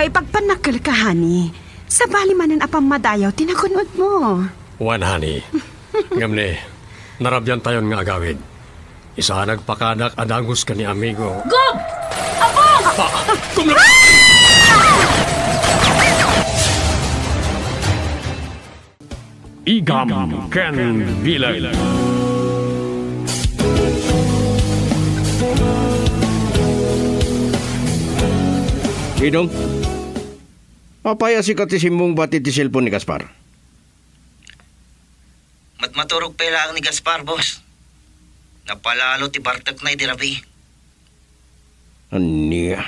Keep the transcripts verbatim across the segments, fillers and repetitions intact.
Ipagpannakkelka, honey. Sabali manen a pammadayaw ti nagun-odmo. Wen, honey. Ngem ni, narabiantayon nga agawid. Isaanag pakadak a dagus ken ni amigo. Gob! Apong! Ah! Kum-, Igam ken bileg. Idong, apay a sika ti simmungbat iti cellphone ni Gaspar? Matmaturog pay laeng ni Gaspar, boss. Napalalo ti bartekna idi rabii. Ania?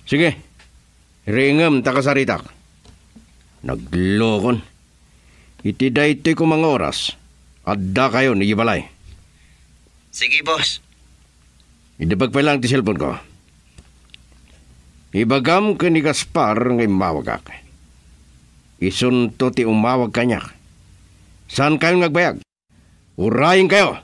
Sige, riingem ta kasaritak. Naglokon. Iti daytoy koma nga oras, addakayon idiay balay. Sige, boss. Idebeg pay laeng ti cellphone ko. Ibagam ken ni Gaspar nga immawagak. Isunto ti umawag kaniak. Saankayon nga agbayag. Urayengkayo!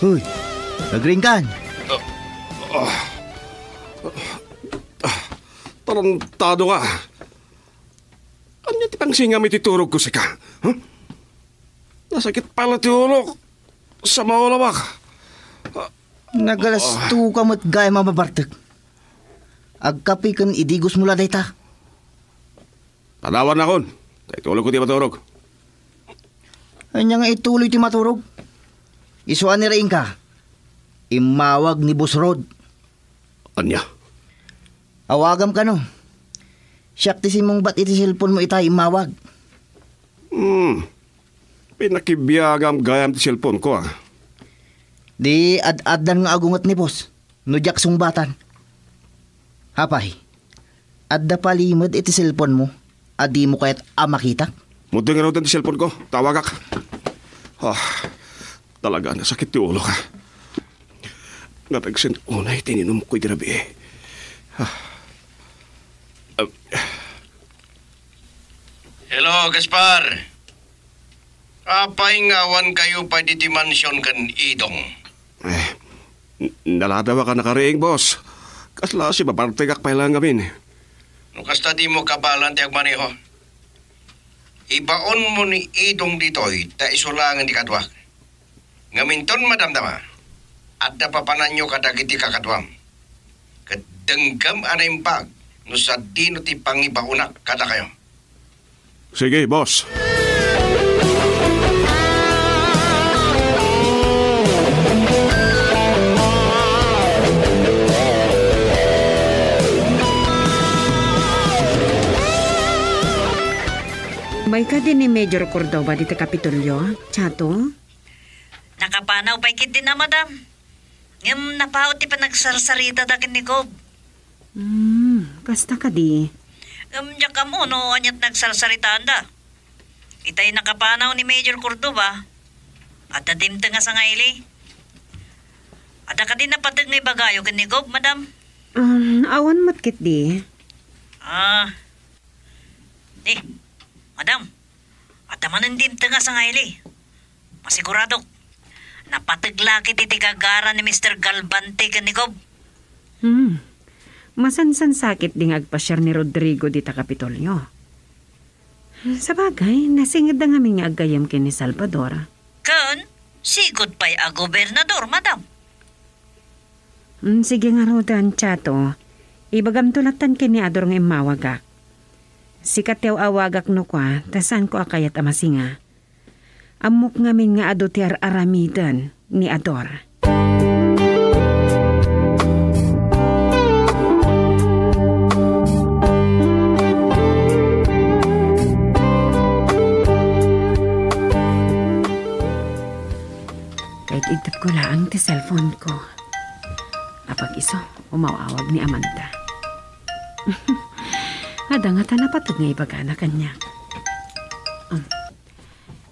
Hoy, nagriingkan? Ah, ah, ah, tarantado ka. Ania ti pangsingam iti turogko sika? Huh? Nasakit pay la ti ulok. Sa maulawak. Nagalasto ka met gayam a mabartek. Agkape ken idigusmo la dayta. Padawanakon. Ta itulogko ti maturog. Ania nga ituloy ti maturog? Isu a niriingka. Immawag ni Boss Rod. Ania? Awagam kano. Siak ti simmungbat iti cellphone mo ita immawag. Hmm. Pinakibiagam gayam ti cellphone ko, ah. Di ad-addan nga agunget ni boss no diak sungbatan. Apay, adda palimed iti cellphone mo a dimo kayat a makitak? Mudeng ngaruden ti cellphone ko. Tawagak. Ah, talaga nasakit ti ulok, ah. Naragsen unay ti ininumko idi rabii. Ah. Ah. Hello, Gaspar. Apay nga awan kayo pay ditoy mansion ken Idong? Eh, n-, naladaw a nakariing, boss. Kasla sibabartegak pay laeng ngamin. No kasta, dimo kabaelan ti agmaneho. Ibaonmo ni Idong ditoy ta isu laengen ti kaduak. Ngem inton madamdama, adda papananyo kadagiti kakaduam. Ket denggem a naimbag no sadino ti pangibaonak kadakayo. Sige, boss. Umayka idi ni Major Cordova dita Kapitolyo, Chato? Nakapanaw pay ketdin a, madam. Ngem napaut ti panagsarsaritada ken ni Gob. Hmm, kasta kadi. Ngem diak ammo no aniat nagsarsaritaanda. Itay nakapanaw ni Major Cordova, adda dimteng a sangaili. Adda kadi napateg nga ibagayo ken ni Gob, madam? Um, awan met ketdi. Ah. Di, madam, adda manen dimteng a sangaili. Masiguradok, napateg la ketdi ti gagara ni Mister Galvante ken ni Gob. Hmm. Masansansakit di nga agpasiar ni Rodrigo dita Kapitolyo. Sabagay, nasingedda ngamin nga aggayyem ken ni Salvador. Ken, sigud pay a gobernador, madam. Mm, sige ngaruden, Chato. Ibagamto lattan ken ni Ador nga immawagak. Sika ti aw-awagak no kua, ta saanko a kayat a masinga. Ammok ngamin nga adu ti ar-aramiden ni Ador. Ket itedko laeng ti cellphone ko. Apag isu, umaw-awag ni Amanda. Adda ngata napateg nga ibagana kaniak. Um.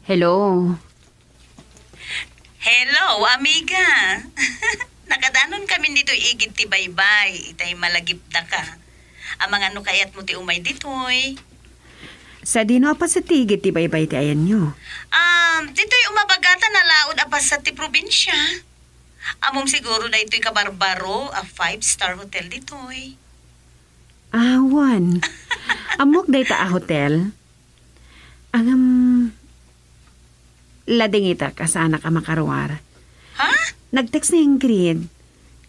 Hello? Hello, amiga! Nakadanonkamin ditoy igid ti baybay, itay malagipdaka. Amangan no kayatmo ti umay ditoy. Sadino a pasatigi ti baybay ti ayanyo? Um, ditoy umabagatan a laod a pasa ti probinsia. Ammom siguro daytoy kabarbaro a five-star hotel ditoy. Awan. Ammok dayta a hotel. Ngem, ladingitak a saanak a makaruar. Ha? Nag-text ni Ingrid.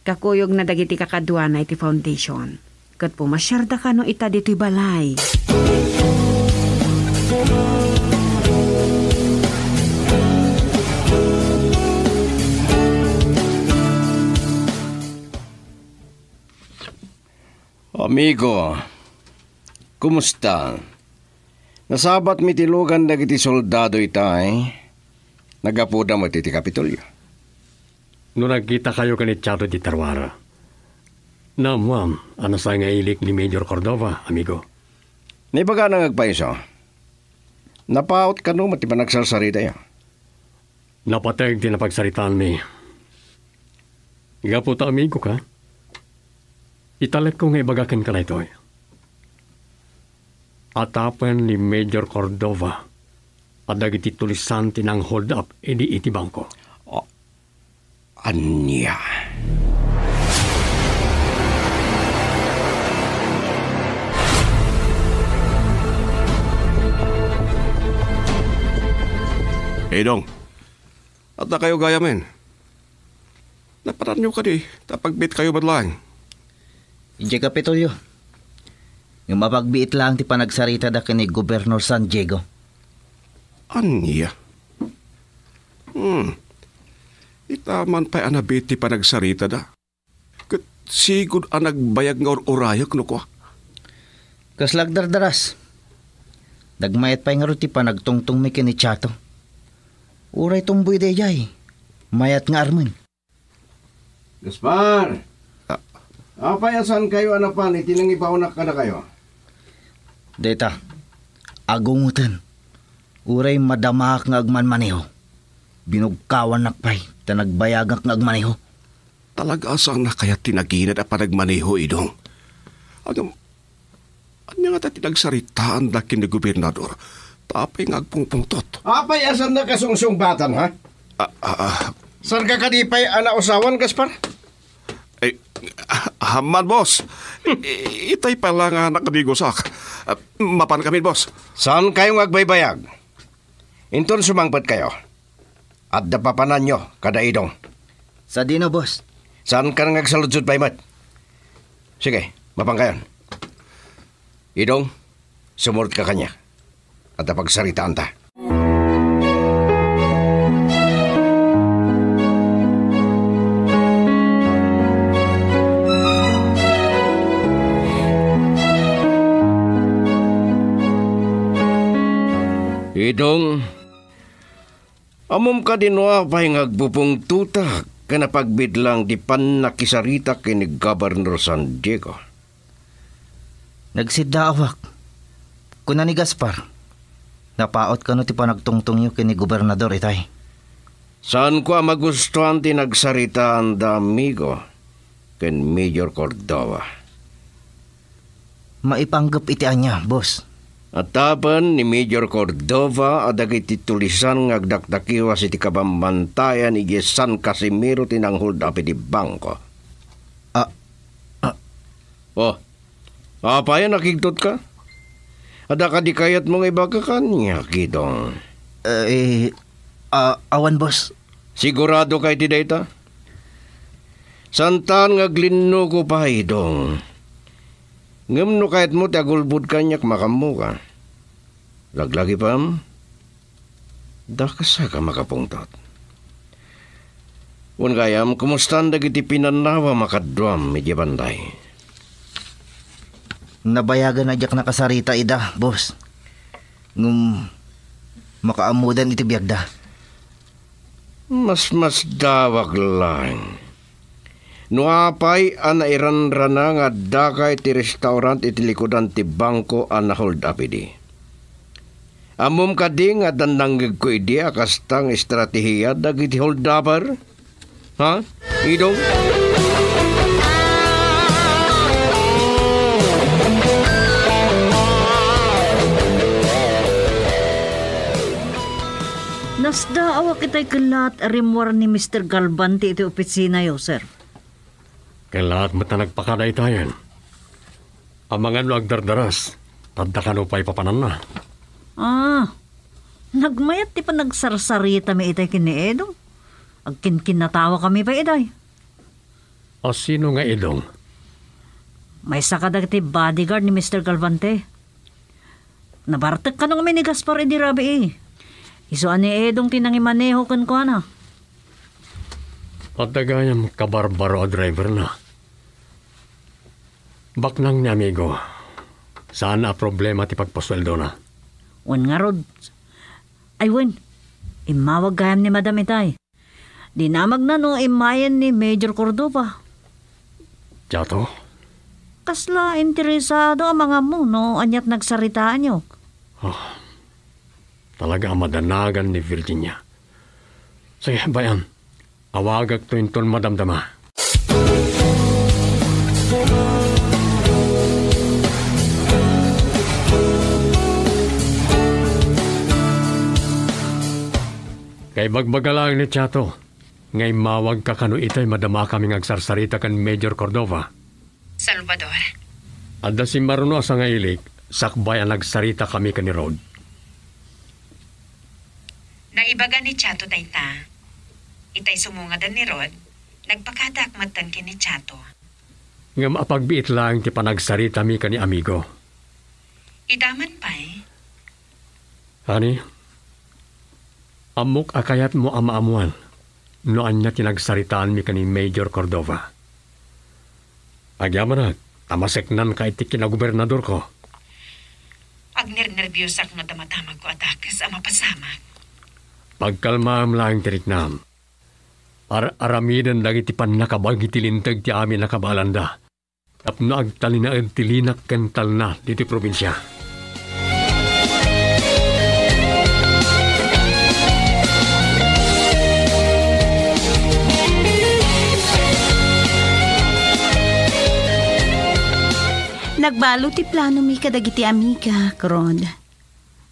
Kakuyogna dagiti kakaduana iti foundation. Ket pumasiarda kano ita ditoy balay. Amigo, kumusta? Nasabatmi ti lugan dagiti soldado itay? Naggapuda met iti Kapitolyo. No nagkitakayo ken ni Chato iti Taruara, naammoam a nasangailik ni Major Cordova, amigo. Naibagana nga agpayso. Napaut kano met ti panagsarsaritayo? Napateg ti napagsaritaanmi. Gapu ta amigoka, italekko nga ibaga kenka daytoy. Atapen ni Major Cordova a dagiti tulisan ti nang-hold up idi iti bangko. A-, ania? Idong, adda kayo gayamen. Napadanyo kadi ta pagbiitkayo met laeng? Idiay Kapitolyo. Ngem apagbiit laeng ti panagsaritada ken ni Gobernador San Diego. Ania? Hmm. Ita man pay a nabiit ti panagsaritada. Ket sigud a nagbayag nga ur-urayek no kua. Kasla agdardaras. Nagmayat pay ngarud ti panagtungtongmi ken ni Chato. Uray tumboy daydiay, mayat nga armen. Gaspar! Ah. Apay a saankayo a napan iti nangibaonak kadakayo? Dayta, agungoten. Uray madamaak nga agmanmaneho, binugkawannak pay ta nagbayagak nga agmaneho. Talaga a saan a kayat ti naginad a panagmaneho, Idong. Ngem, ania ngata ti nagsaritaanda ken ni Gobernador? Ta apay nga agpungpungtot? Apay a saannak a sungsungbatan, ha? Ah, ah, ah. Saanka kadi pay a nausawan, Gaspar? Ay, ah, amman, boss. I-, itay pay la nga nakadigos ak. Ah, mapan kami, boss. Saankayo nga agbaybayag? Inton sumangpetkayo, adda papananyo kada Idong. Sadino, boss? Saanka nga agsaludsod pay met? Sige, mapankayon. Idong, sumurotka kaniak. Adda pagsaritaanta. Idong, ammom kadi no apay nga agpupungtotak ken napagbidlang ti pannakisaritak ken ni Gobernador San Diego? Nagsiddaawak. Kuna ni Gaspar, napaut kano ti panagtungtongyo ken ni Gobernador itay? Saanko a magustuan ti nagsaritaanda, amigo, ken Major Cordova. Maipanggep iti ania, boss? Atapen ni Major Cordova a dagiti tulisan nga agdakdakiwas iti kabambantayan idiay San Casimiro ti nang-hold up iti bangko. Ah, ah. Oh, apay a nakigtotka? Adda kadi kayatmo nga ibaga kaniak, Idong? Eh, ah, awan, boss. Siguradoka iti dayta? Saantan nga aglinnuko pay, Idong. Ngem no kayatmo ti agulbod kaniak, makaammoka. Laglagipem, dakesa ka makapungtot. Wen gayam, kumustan dagiti pinannawam a kaduam idiay banday? Nabayagan a diak nakasarita ida, boss. Ngem makaammodan iti biagda. Masmasdawak laeng no apay a nairanrana nga addaka iti restaurant iti likudan ti bangko a na-hold up idi. Ammom kadi nga adda nangngegko idi a kasta nga estratehiya dagiti hold-upper? Ha? Idong? Kasda awak itay kellaat a rimmuar ni Mister Galvan ti iti opisinayo, sir. Kellaat met a nagpakada itayen. Amangan no agdardaras, tadda kano pay papananna. Ah, nagmayat ti panagsarsaritami itay ken ni Edong. Agkinkinnatawa kami pay itay. A sino nga Edong? Maysa kadagiti bodyguard ni Mister Galvante. Nabartek kano ngamin ni Gaspar idi rabii. Isu a ni Edong ti nangimaneho kenkuana. Adda gayam kabarbaro a driver na. Baknang ni amigo. Saan a problema ti pagpasueldona. Wen ngarud. Ay wen, immawag gayam ni Madam itay. Dinamagna no immayen ni Major Cordova. Chato? Kasla interesado a mangammo no aniat nagsaritaanyok. Ah, talaga a madanagan ni Virginia. Sige, bay-am. Awagakto inton madamdama. Kaibagbaga laeng ni Chato. Nga immawagka kano itay madamakami nga agsarsarita ken Major Cordova. Salvador. Adda simmaruno a sangailik, sakbay a nagsaritakami ken ni Rod. Naibaga ni Chato dayta. Itay sumungadan ni Rod, nagpakadaak metten ken ni Chato. Ngem apagbiit laeng ti panagsaritami ken ni amigo. Ita man pay? Honey, ammok a kayatmo a maammoan no ania ti nagsaritaanmi ken ni Major Cordova. Agyamanak ta maseknanka iti kinagobernadorko. Agnernerbiosak no adda madamagko a dakes a mapasamak. Pagkalmaem laeng ti riknam. Ar-aramiden dagiti pannakabag iti linteg ti amin a kabaalanda. Tapno agtalinaed ti linak ken talna ditoy probinsia. Nagbalu ti planomi kadagiti amigak, Rod.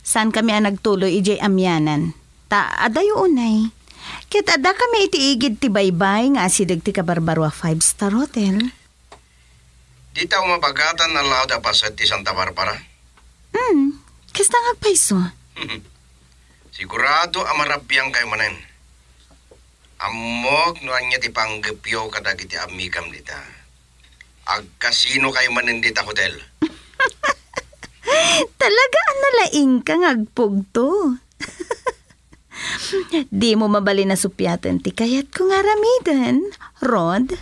Saankami a nagtuloy idiay amianan. Ta adayo unay. Ket addakami iti igid ti baybay nga asideg ti kabarbaro a five-star hotel. Dita umabagatan a laud a paset ti Santa Barbara? Hmm, kasta nga agpayso. Sigurado a marabiangkayo manen. Ammok no ania ti panggepyo kadagiti amigam dita. Agkasinokayo manen dita hotel. Talaga a nalaingka nga agpugto. Dimo mabalin a suppiaten ti kayatko nga aramiden, Rod?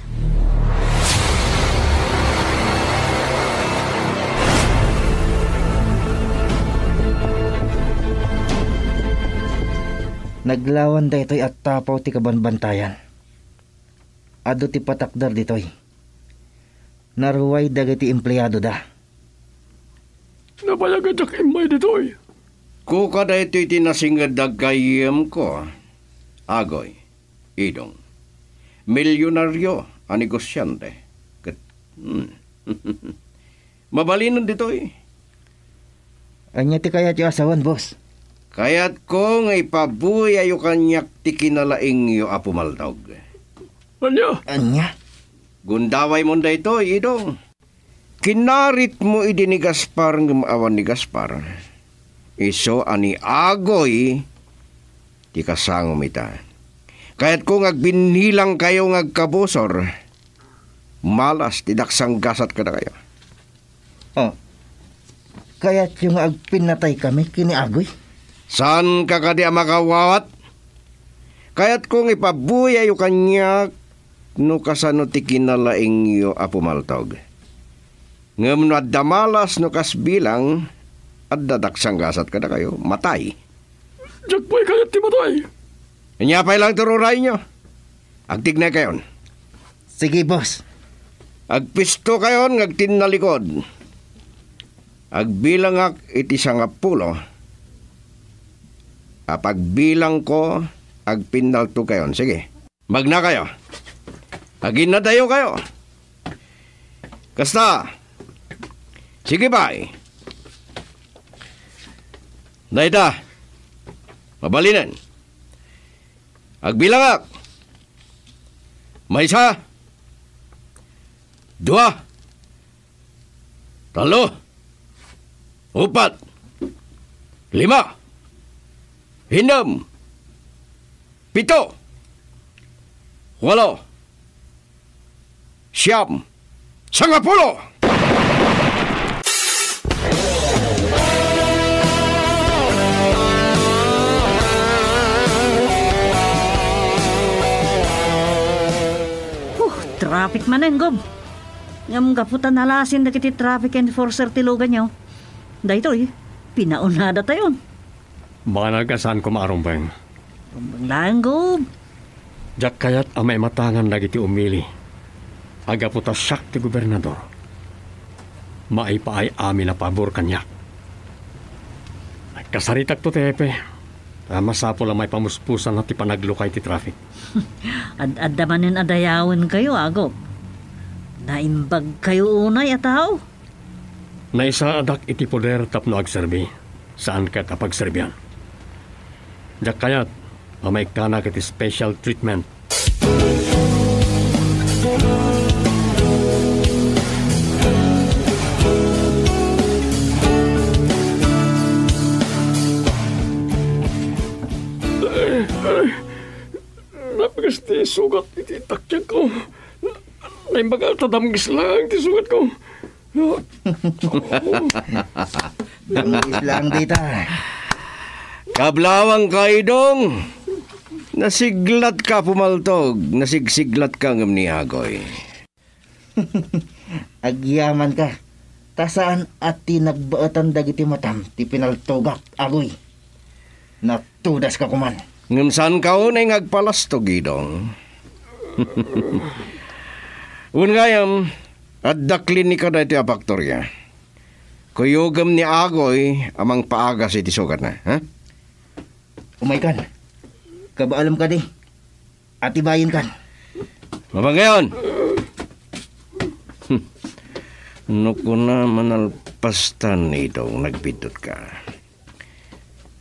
Naglawan daytoy a tapaw ti kabanbantayan. Adu ti patakder ditoy. Naruay dagiti empleadoda. Nabayag a diak immay ditoy. Kuka daytoy ti nasinged a gayyemko, Agoy, Idong. Milionario a negosiante. Ket, hmm. Mabalinen ditoy. Ania ti kayatyo a sawen, boss? Kayatko nga ipabuyayo kaniak ti kinalaingyo a pumaltog. Ania? Ania? Gundawaymo daytoy, Idong. Kinaritmo idi ni Gaspar ngem awan ni Gaspar. Isu a ni Agoy ti kasangom ita. Kayatko nga agbinnilangkayo nga agkabusor. Malas ti daksanggasat kadakayo. Oh, kayatyo nga agpinnataykami ken ni Agoy? Saanka kadi a makawawat? Kayatko nga ipabuyayo kaniak no kasano ti kinalaingyo a pumaltog. Ngem no adda malas no kas bilang, adda daksanggasat kadakayo, matay. Diak pay kayat ti matay. Ania pay lang ti rurayyo? Agtignaykayon. Sige, boss. Agpistokayon nga agtinnalikod. Agbilangak iti sangapulo. A pagbilangko, agpinnaltogkayon. Sige. Magnakayo. Aginnadayokayo. Kasta. Sige pay. Dayta. Mabalinen. Agbilangak. Maysa, dua, tallo, upat, lima, innem, pito, walo, siam, sangapulo! Huh, traffic manen, Gob. Ngem gapu ta nalasin dagiti traffic enforcer ti luganyo, daytoy, pinaunadatayon. Banag a saanko maarumbeng. Rumbeng laeng, Gob. Diak kayat a maimatangan dagiti umili. Gapu ta siak ti gobernador, maipaay amin a pabor kaniak. Kasaritakto ti hepe, ta masapul a maipamuspusanna ti panaglukay ti traffic. Ad-adda manen a dayawenkayo, Gob. Naimbagkayo unay a tao. Naisaadak iti poder tapno agserbi, saan ket a pagserbian. Diak kayat a maikkanak iti special treatment. Napagas ti sugat iti takyagko. Naimbag ta damgis laeng ti sugatko. Damgis laeng dayta. Kablawangka, Idong. Nasiglatka a pumaltog, nasigsiglatka ngem ni Agoy. Agyamanka, ta saan a ti nagbaetan dagiti matam ti pinaltogak, Agoy. Natudaska koman. Ngem saanka unay nga agpalastog, Idong. Wen gayam, adda klinika daytoy a faktoria. Kuyogem ni Agoy a mangpaagas iti sugatna, ha? Umaykan. Kabaalem kadi. Atibayenkan. Mabanggayon! No kuna manalpastan, Idong, nagbiddutka.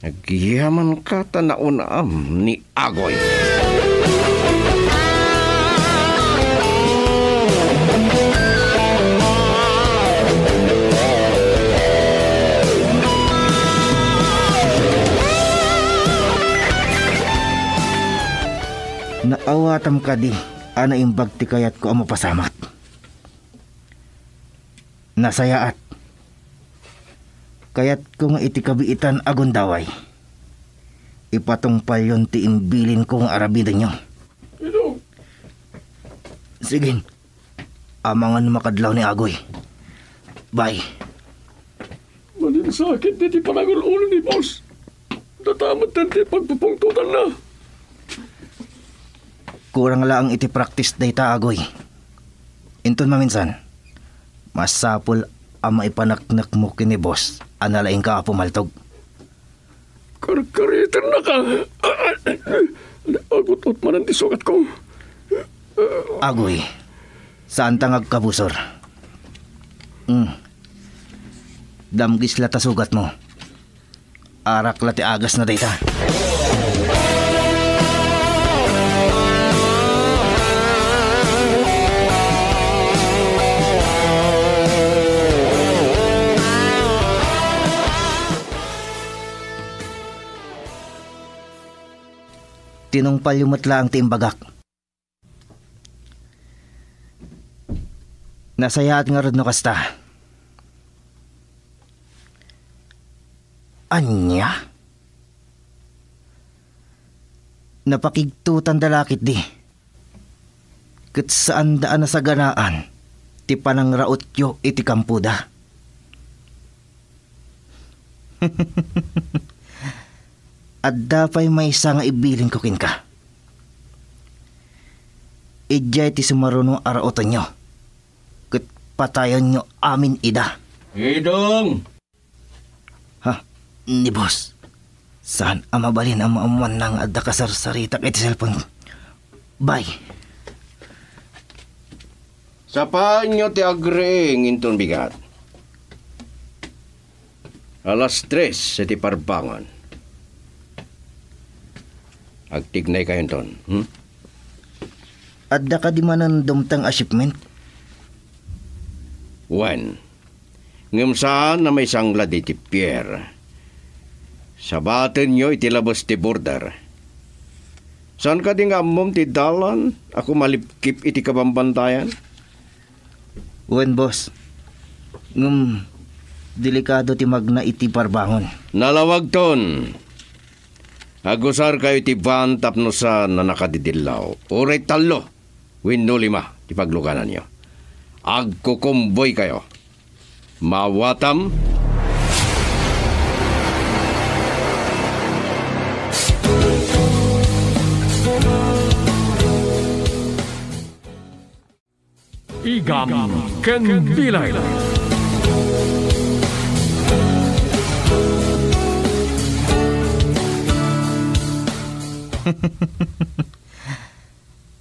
Agyamanka ta naunam ni Agoy. Naawatam kadi a naimbag ti kayatko a mapasamak. Nasayaat. Kayatko nga iti kabiitan a gundaway, ipatungpalyon ti imbilinko nga arabidenyo. Idong. Sige. Amangan makadlaw ni Agoy. Bye. Malinsakit iti panagul-ulo ni boss. Datamet ti pagpupungtotanna. Kurang laeng iti practice dayta, Agoy. Inton maminsan, masapul a maipaneknekmo ken ni boss a nalaingka a pumaltog. Karkaritennaka. Agut-ot manen ti sugatko. Agoy, saanta nga agkabusor. Mm. Damgis la ta sugatmo. Arak la ti agasna dayta. Tinungpalyo met laeng ti imbagak. Nasayaat ngarud no kasta. Ania? Napakigtotanda la ketdi. Ket saanda a nasaganaan ti panangrautyo iti kampoda. Adda pay maysa nga ibilinko kenka. Idiay ti sumaruno a raotenyo, ket patayenyo amin ida. Idong! Ha? Ni boss. Saan a mabalin a maammuanna nga adda kasarsaritak iti cellphone? Bye. Sapaenyo ti agriing inton bigat. Alas tres iti parbangon. Agtignay kayonton, hmm? Adda kadi manen dumteng a shipment? Wen. Ngem saan a maisangla diti pier. Sabatenyo iti labes ti border. Saan kadi nga ammom ti dalan a kumalipkip iti kabambantayan? Wen, boss. Ngem, delikado ti magna iti parbangon. Nalawagton! Agusarkayo iti van tapno saan a nakadidillaw. Uray tallo wenno lima ti paglugananyo. Agkukumboykayo. Maawatam? Igam ken Bilay.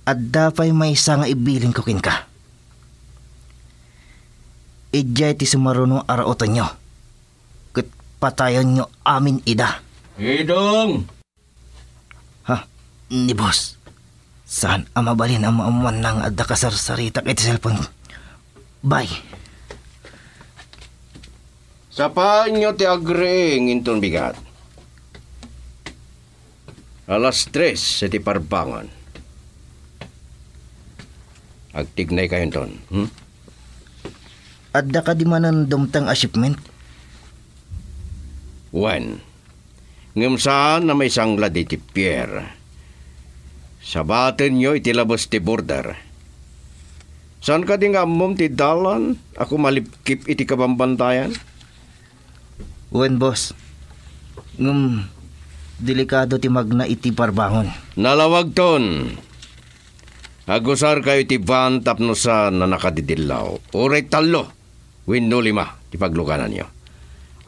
Adda pay maysa nga ibilinko kenka. Idiay ti sumaruno a raotenyo, ket patayenyo amin ida. Idong! Ha? Ni boss. Saan a mabalin a maammuanna nga adda kasarsaritak iti cellphone. Bye. Sapaenyo ti agriing inton bigat. Alas tres iti parbangon. Agtignay kayonton, hmm? Adda kadi manen dumteng a shipment? Wen. Ngem saan a maisangla diti pier. Sabatenyo iti labes ti border. Saan kadi nga ammom ti dalan a kumalipkip iti kabambantayan? Wen, boss. Ngem, delikado ti magna iti parbangon. Nalawagton! Agusarkayo iti van tapno saan a nakadidillaw. Uray tallo wenno lima ti paglugananyo.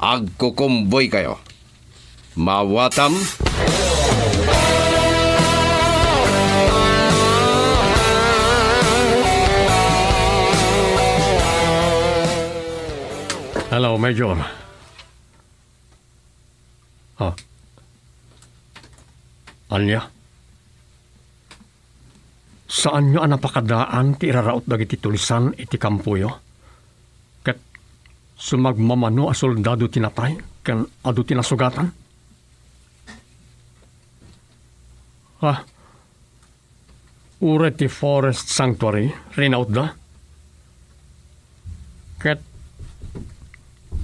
Agkukumboykayo. Maawatam? Hello, Major. Ah. Ania? Saanyo a napakadaan ti iraraut dagiti tulisan iti kampoyo? Ket sumagmamano a soldado ti natay ken adu ti nasugatan? Ah, uray ti Forest Sanctuary, rinautda? Ket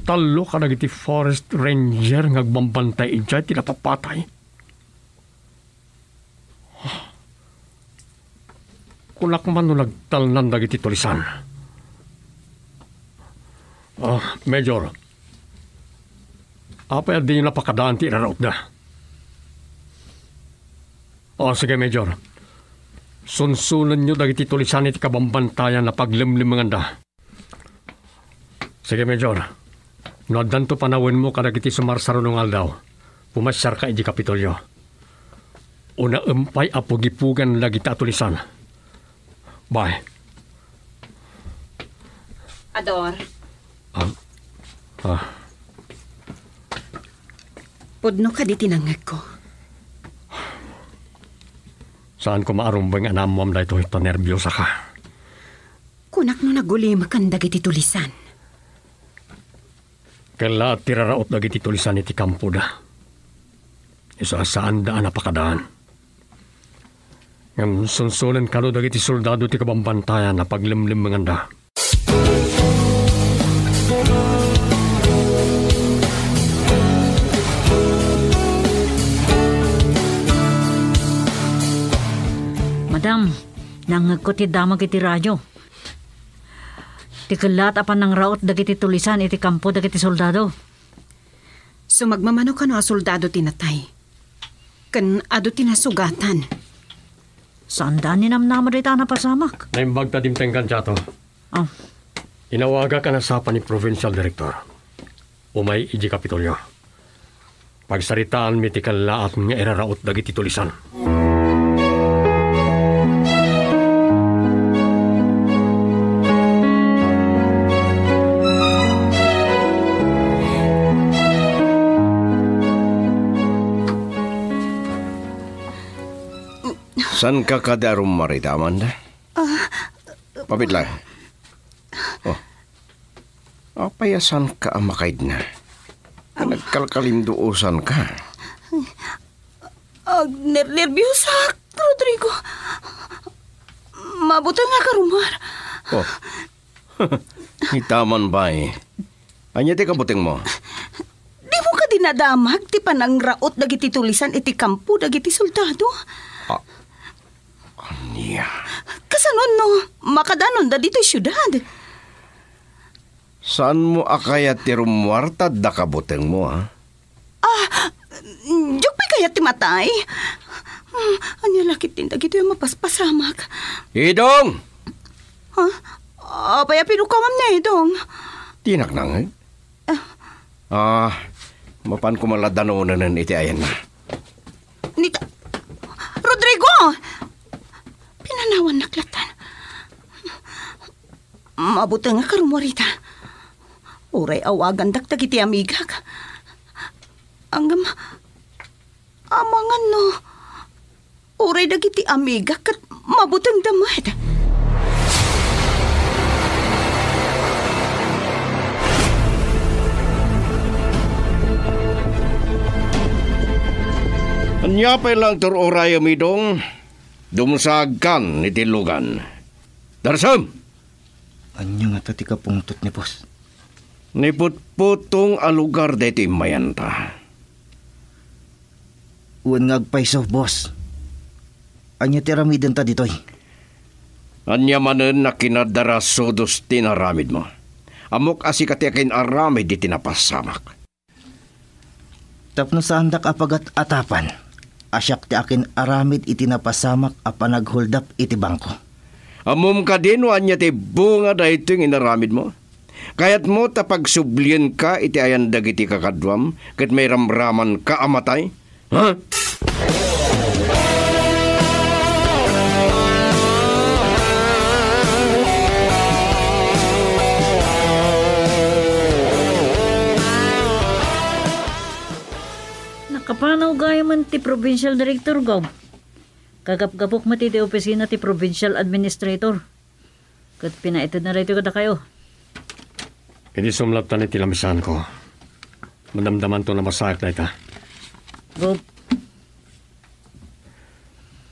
tallo kadagiti Forest Ranger nga agbambantay idiay ti napapatay? Kunak man no nagtalnan dagiti tulisan. Ah, Major, apay a diyo napakadaan ti irarautda? Oh, sige, Major. Sunsonenyo dagiti tulisan iti kabambantayan a paglemlemmenganda. Sige, Major. No addanto panawenmo kadagiti sumarsaruno nga aldaw, pumasiarka idiay Kapitolyo. Unaem pay a pugipugan dagiti atulisan. Bye. Ador. Ah. Ah. Pudno kadi ti nangngegko? Saan koma a rumbeng a naammoam daytoy ta nerbiosaka. Kunak no nagulimekan dagiti tulisan. Kellaat ti raraut dagiti tulisan iti kampoda. Isu a saanda a napakadaan. Ngem sunsonen kano dagiti soldado ti kabambantayan a paglemlemmenganda. Madam, nangngegko ti damag iti radio. Ti kellaat a panangraut dagiti tulisan iti kampo dagiti soldado. Sumagmamano kano a soldado ti natay, ken adu ti nasugatan. Saanda a ninamnama dayta a napasamak. Naimbag ta dimtengkan, Chato. Ah. Inawagak a nasapa ni Provincial Director. Umay idiay Kapitolyo. Pagsaritaanmi ti kellaat nga iraraut dagiti tulisan. Saanka kadi a rummuar ita, Amanda? Ah, Pabitlay. Oh. Apay a saanka a makaidna? Nagkalkalinduosanka. Agnernerbiosak, Rodrigo. Mabutengak a rummuar. Oh. Ita man, bay. Ania ti kabutengmo? Dimo kadi nadamag ti panangraot dagiti tulisan iti kampo dagiti soldado? Ah, ania? Kasano no makadanonda ditoy siudad? Saanmo a kayat ti rummuar ta adda kabutengmo, ha? Ah, diak pay kayat ti matay. Hmm, ania la ketdin dagitoy a mapaspasamak? Idong! Ha? Apay a pinukawam ni Idong? Ti naknangeg? Ah, mapanko man la danonen iti ayanna. Ni ka-, Rodrigo! Pinanawannak latan. Mabutengak a rummuar ita. Uray awagandak dagiti amigak. Ngem, amangan no, uray dagiti amigak ket mabutengda met. Ania pay la nga tur-urayem, Idong? Dumsaagkan iti lugan. Darsem! Ania ngata ti kapungtot ni boss? Ni putputong a lugar daytoy immayanta. Wen nga agpayso, boss. Ania ti aramidenta ditoy? Ania manen a kinadarasudos ti inaramidmo? Ammok a sika ti akin-aramid iti napasamak. Tapno saandak a pagat-atapan a siak ti akin-aramid iti napasamak a panaghuldap iti bangko. Ammom kadi no ania ti bunga daytoy nga inaramidmo? Kayatmo ta pagsublienka iti ayan dagiti kakaduam ket mairamramanka a matay? Ha? Nakapanaw gayamen ti provincial director, Gob. Kagapgapok met iti opisina ti provincial administrator. Ket pinaitedna daytoy kadakayo. Idi sumlattan iti lamisaanko, madamdamanto a masayak dayta. Gob.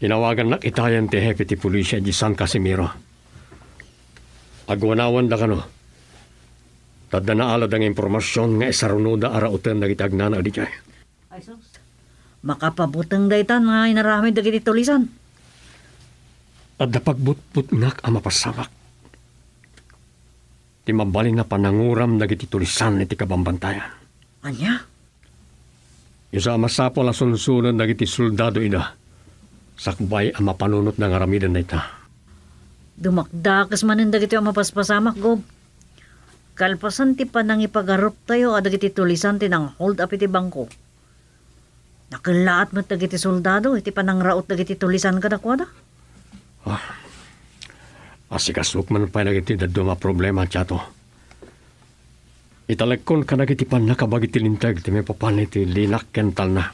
Inawagannak itayen ti hepe ti pulisya idiay San Casimiro. Aguanawanda kano. Ta adda naalada nga impormasion nga isarunoda a rauten dagiti agnanaed idiay. Ay, sus. Makapabuteng dayta nga inaramid dagiti tulisan. Adda pagbutbutngak a mapasamak. Ti mabalin a pananguram dagiti tulisan iti kabambantayan. Ania? Isu a masapul a sunsunen dagiti soldado ida, sakbay a mapanunotda nga aramiden dayta. Dumakdakes manen dagitoy a mapaspasamak, Gob. Kalpasan ti panangipagaruptayo a dagiti tulisan ti nang-hold up iti bangko, nakellaat met dagiti soldado iti panangraot dagiti tulisan kadakuada. Ah, asikasok man pay dagiti dadduma a problema, Chato. Italekkon kadagiti pannakabagi ti linteg ti maipapan iti linak ken talna.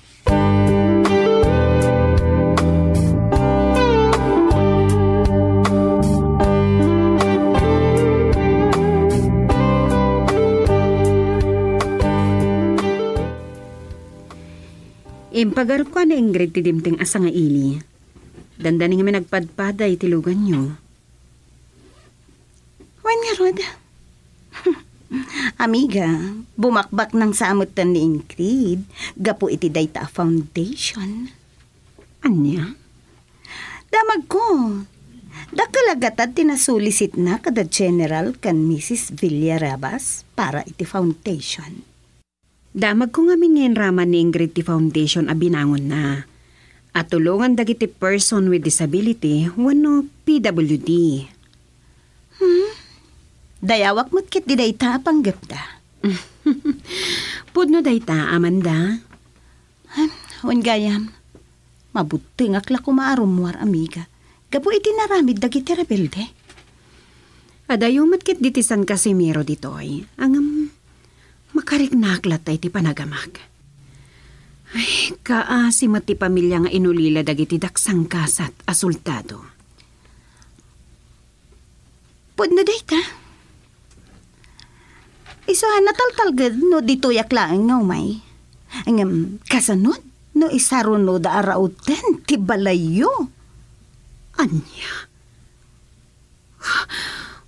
Impagarupko a ni Ingrid ti dimteng a sangaili. Dandani ngamin agpadpada iti luganyo. Wen ngarud, amiga, bumakbaknang sa a metten ni Ingrid gapu iti dayta a foundation. Ania? Damagko, dakkel a gatad ti nasulisitna kada General ken Missus Villarabas para iti foundation. Damagko ngamin nga inraman ni Ingrid ti foundation a binangonna a tulongan dagiti person with disability wenno P W D. Hmm? Dayawak met ketdi dayta a panggepda. Pudno dayta, Amanda. Wen gayam, mabutengak la koma a rummuar, amiga, gapu iti naramid dagiti rebelde. Adayo met ketdi ti San Casimiro ditoy, ngem makariknaak latta iti panagamak. Ay, kaasi met ti pamilia nga inulila dagiti daksangkasat a soldado. Pudno dayta. Isu a nataltalged no ditoyak laeng nga umay. Ngem kasano no isarunoda a rauten ti balayyo? Ania?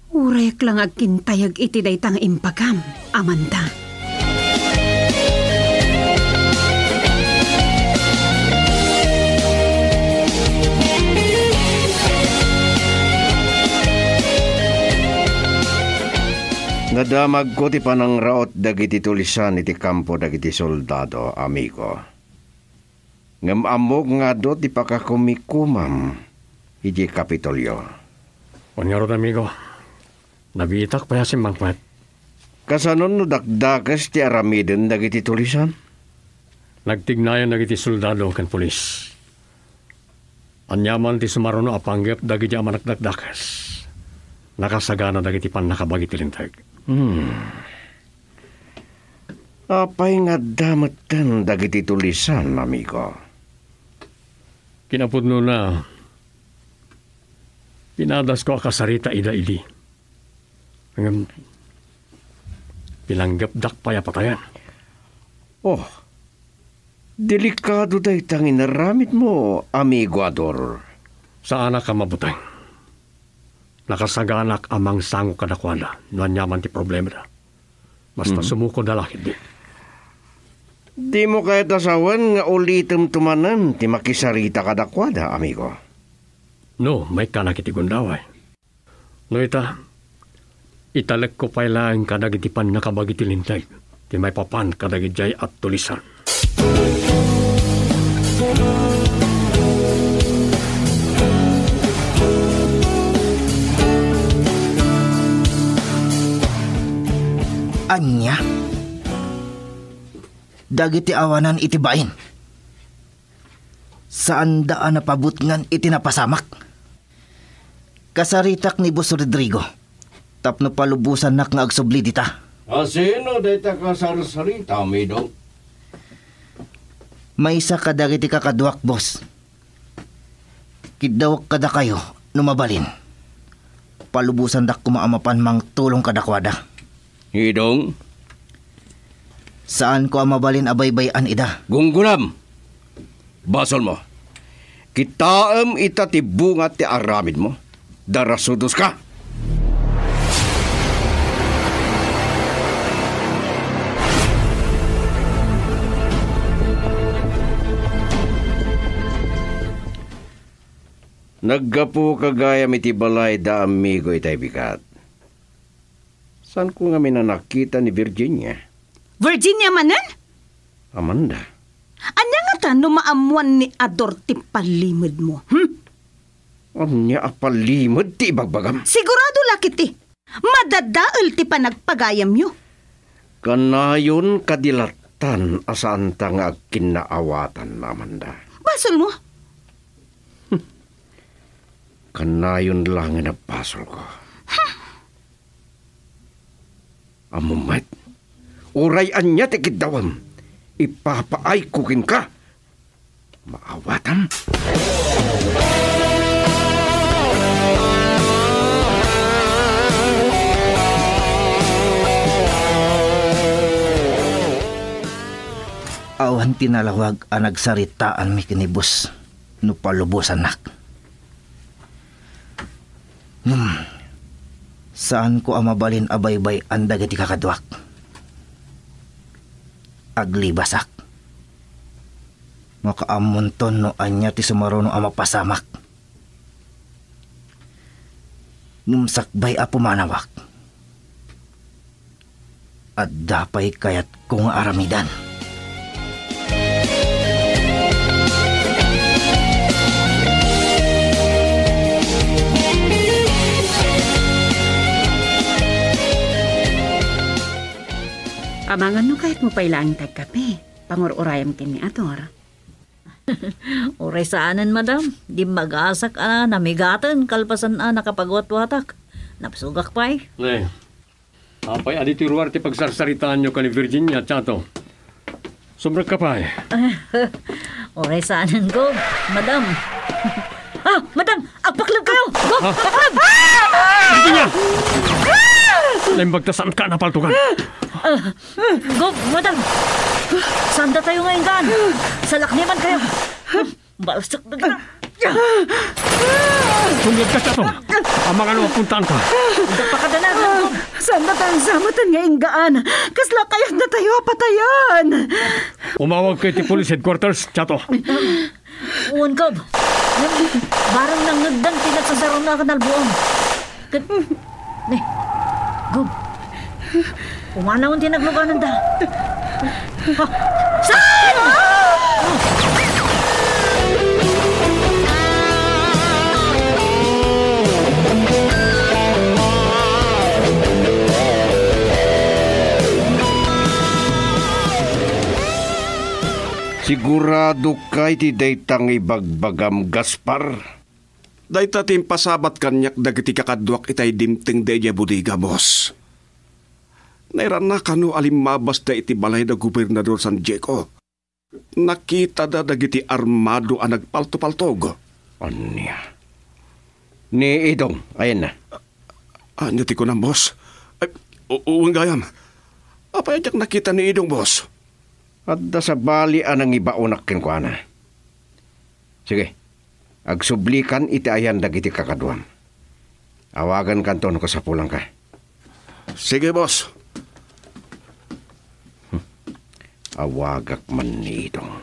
Urayek la nga agkintayag iti dayta nga imbagam, Amanda. Nadamagko ti panangraot dagiti tulisan iti kampo dagiti soldado, amigo. Ngem ammok nga adu ti pakakumikumam iti Kapitolyo. Wen ngarud, amigo, nabiitak pay a simmangpet. Kasano no dakdakes ti aramiden dagiti tulisan? Nagtignayan dagiti soldado ken pulis. Aniaman ti sumaruno a panggep dagiti a manakdakdakes, nakasagana dagiti pannakabagi ti linteg. Hmm. Apay nga adda metten dagiti tulisan, amigo? Kinapudnona, pinadasko a kasarita ida idi. Ngem, pinanggepdak pay a patayen. Oh, delikado dayta nga inaramidmo, amigo Ador. Saanak a mabuteng. Nakasaganak a mangsango kadakuada no aniaman ti problemada. Basta Mhm. sumukoda la ketdi. Dimo kayat a sawen nga ulitemto manen ti makisarita kadakuada, amigo? No, maikkanak iti gundaway. No ita, italekko pay laeng kadagiti pannakabagi ti linteg ti maipapan kadagidiay a tulisan. Ania? Dagiti awanan iti bain. Saanda a napabutngan iti napasamak. Kasaritak ni Boss Rodrigo tapno palubosannak nga agsubli dita. A sino dayta kasarsarita, Mido? Maysa kadagiti kakaduak, boss. Kiddawek kadakayo no mabalin. Palubosandak koma a mapan mangtulong kadakuada. Ngidong? Saanko a mabalin a baybay-an ida. Gunggonam! Basolmo. Kitaem ita ti bunga ti aramidmo. Darasudoska! Naggapuka gayam iti balay da amigo itay bigat. Saanko ngamin a nakita ni Virginia. Virginia manen? Amanda. Ania ngata no maammuan ni Ador ti pallimedmo, hmm? Ania a pallimed ti ibagbagam? Sigurado la ketdi, madadael ti panagpagayamyo. Kanayon kadi lattan a saanta nga agkinnaawatan, Amanda. Basolmo? Kanayon laengen a basolko. Ammom met, uray ania ti kiddawem, ipapaayko kenka. Maawatam. Awan ti nalawag a nagsaritaanmi ken ni Boss no palubosannak. Hmm. Saanko a mabalin a baybay-an dagiti kakaduak. Aglibasak. Makaammonton no ania ti sumaruno a mapasamak. Ngem sakbay a pumanawak, adda pay kayatko nga aramidan. Amangan no kayatmo pay laeng ti agkape, pangur-urayam ken ni Ador. Uray saanen, madam. Dimmagasak a namigaten kalpasan a nakapagwatwatak. Napsugak pay. Ne, apay a di ti ruar ti pagsarsaritaanyo ken ni Virginia, Chato? Sumrekka pay. Uray saanen, Gob. Madam. Ah, madam! Agpaklebkayo! Gob! Ah. Agpakleb! Virginia! Naimbag ta saanka a napaltogan. Ah, Gob, madam! Saandatayo nga inggaan. Salaknibkayo. Balsek dagita. Sumrekka, Chato. Amangan no agpuntaanka. Adda pakadanan, Gob. Saandatayo sa met nga inggaan. Kasla kayatdatayo a patayen. Umawagka iti police headquarters, Chato. Wen, Gob. Ngem barang nangngegdan ti nagsasarungna a kanalbuam. Ket, ne, Gob. Umanawen ti naglugananda. Ha? Saan? Siguradoka iti dayta nga ibagbagam, Gaspar? Dayta ti impasabat kaniak dagiti kakaduak itay dimtengda idiay bodega, boss. Nairannaka no a limmabasda iti balay da Gobernador San Diego. Nakitada dagiti armado a nagpaltopaltog. Ania? Ni Idong, ayanna? Ania ti kunam, boss? Ay, u-, wen gayam. Apay a diak nakita ni Idong, boss? Adda sabali a nangibaonak kenkuana. Sige, agsublikan iti ayan dagiti kakaduam. Awagankanto no kasapulanka. Sige, boss. Awagak man ni Idong.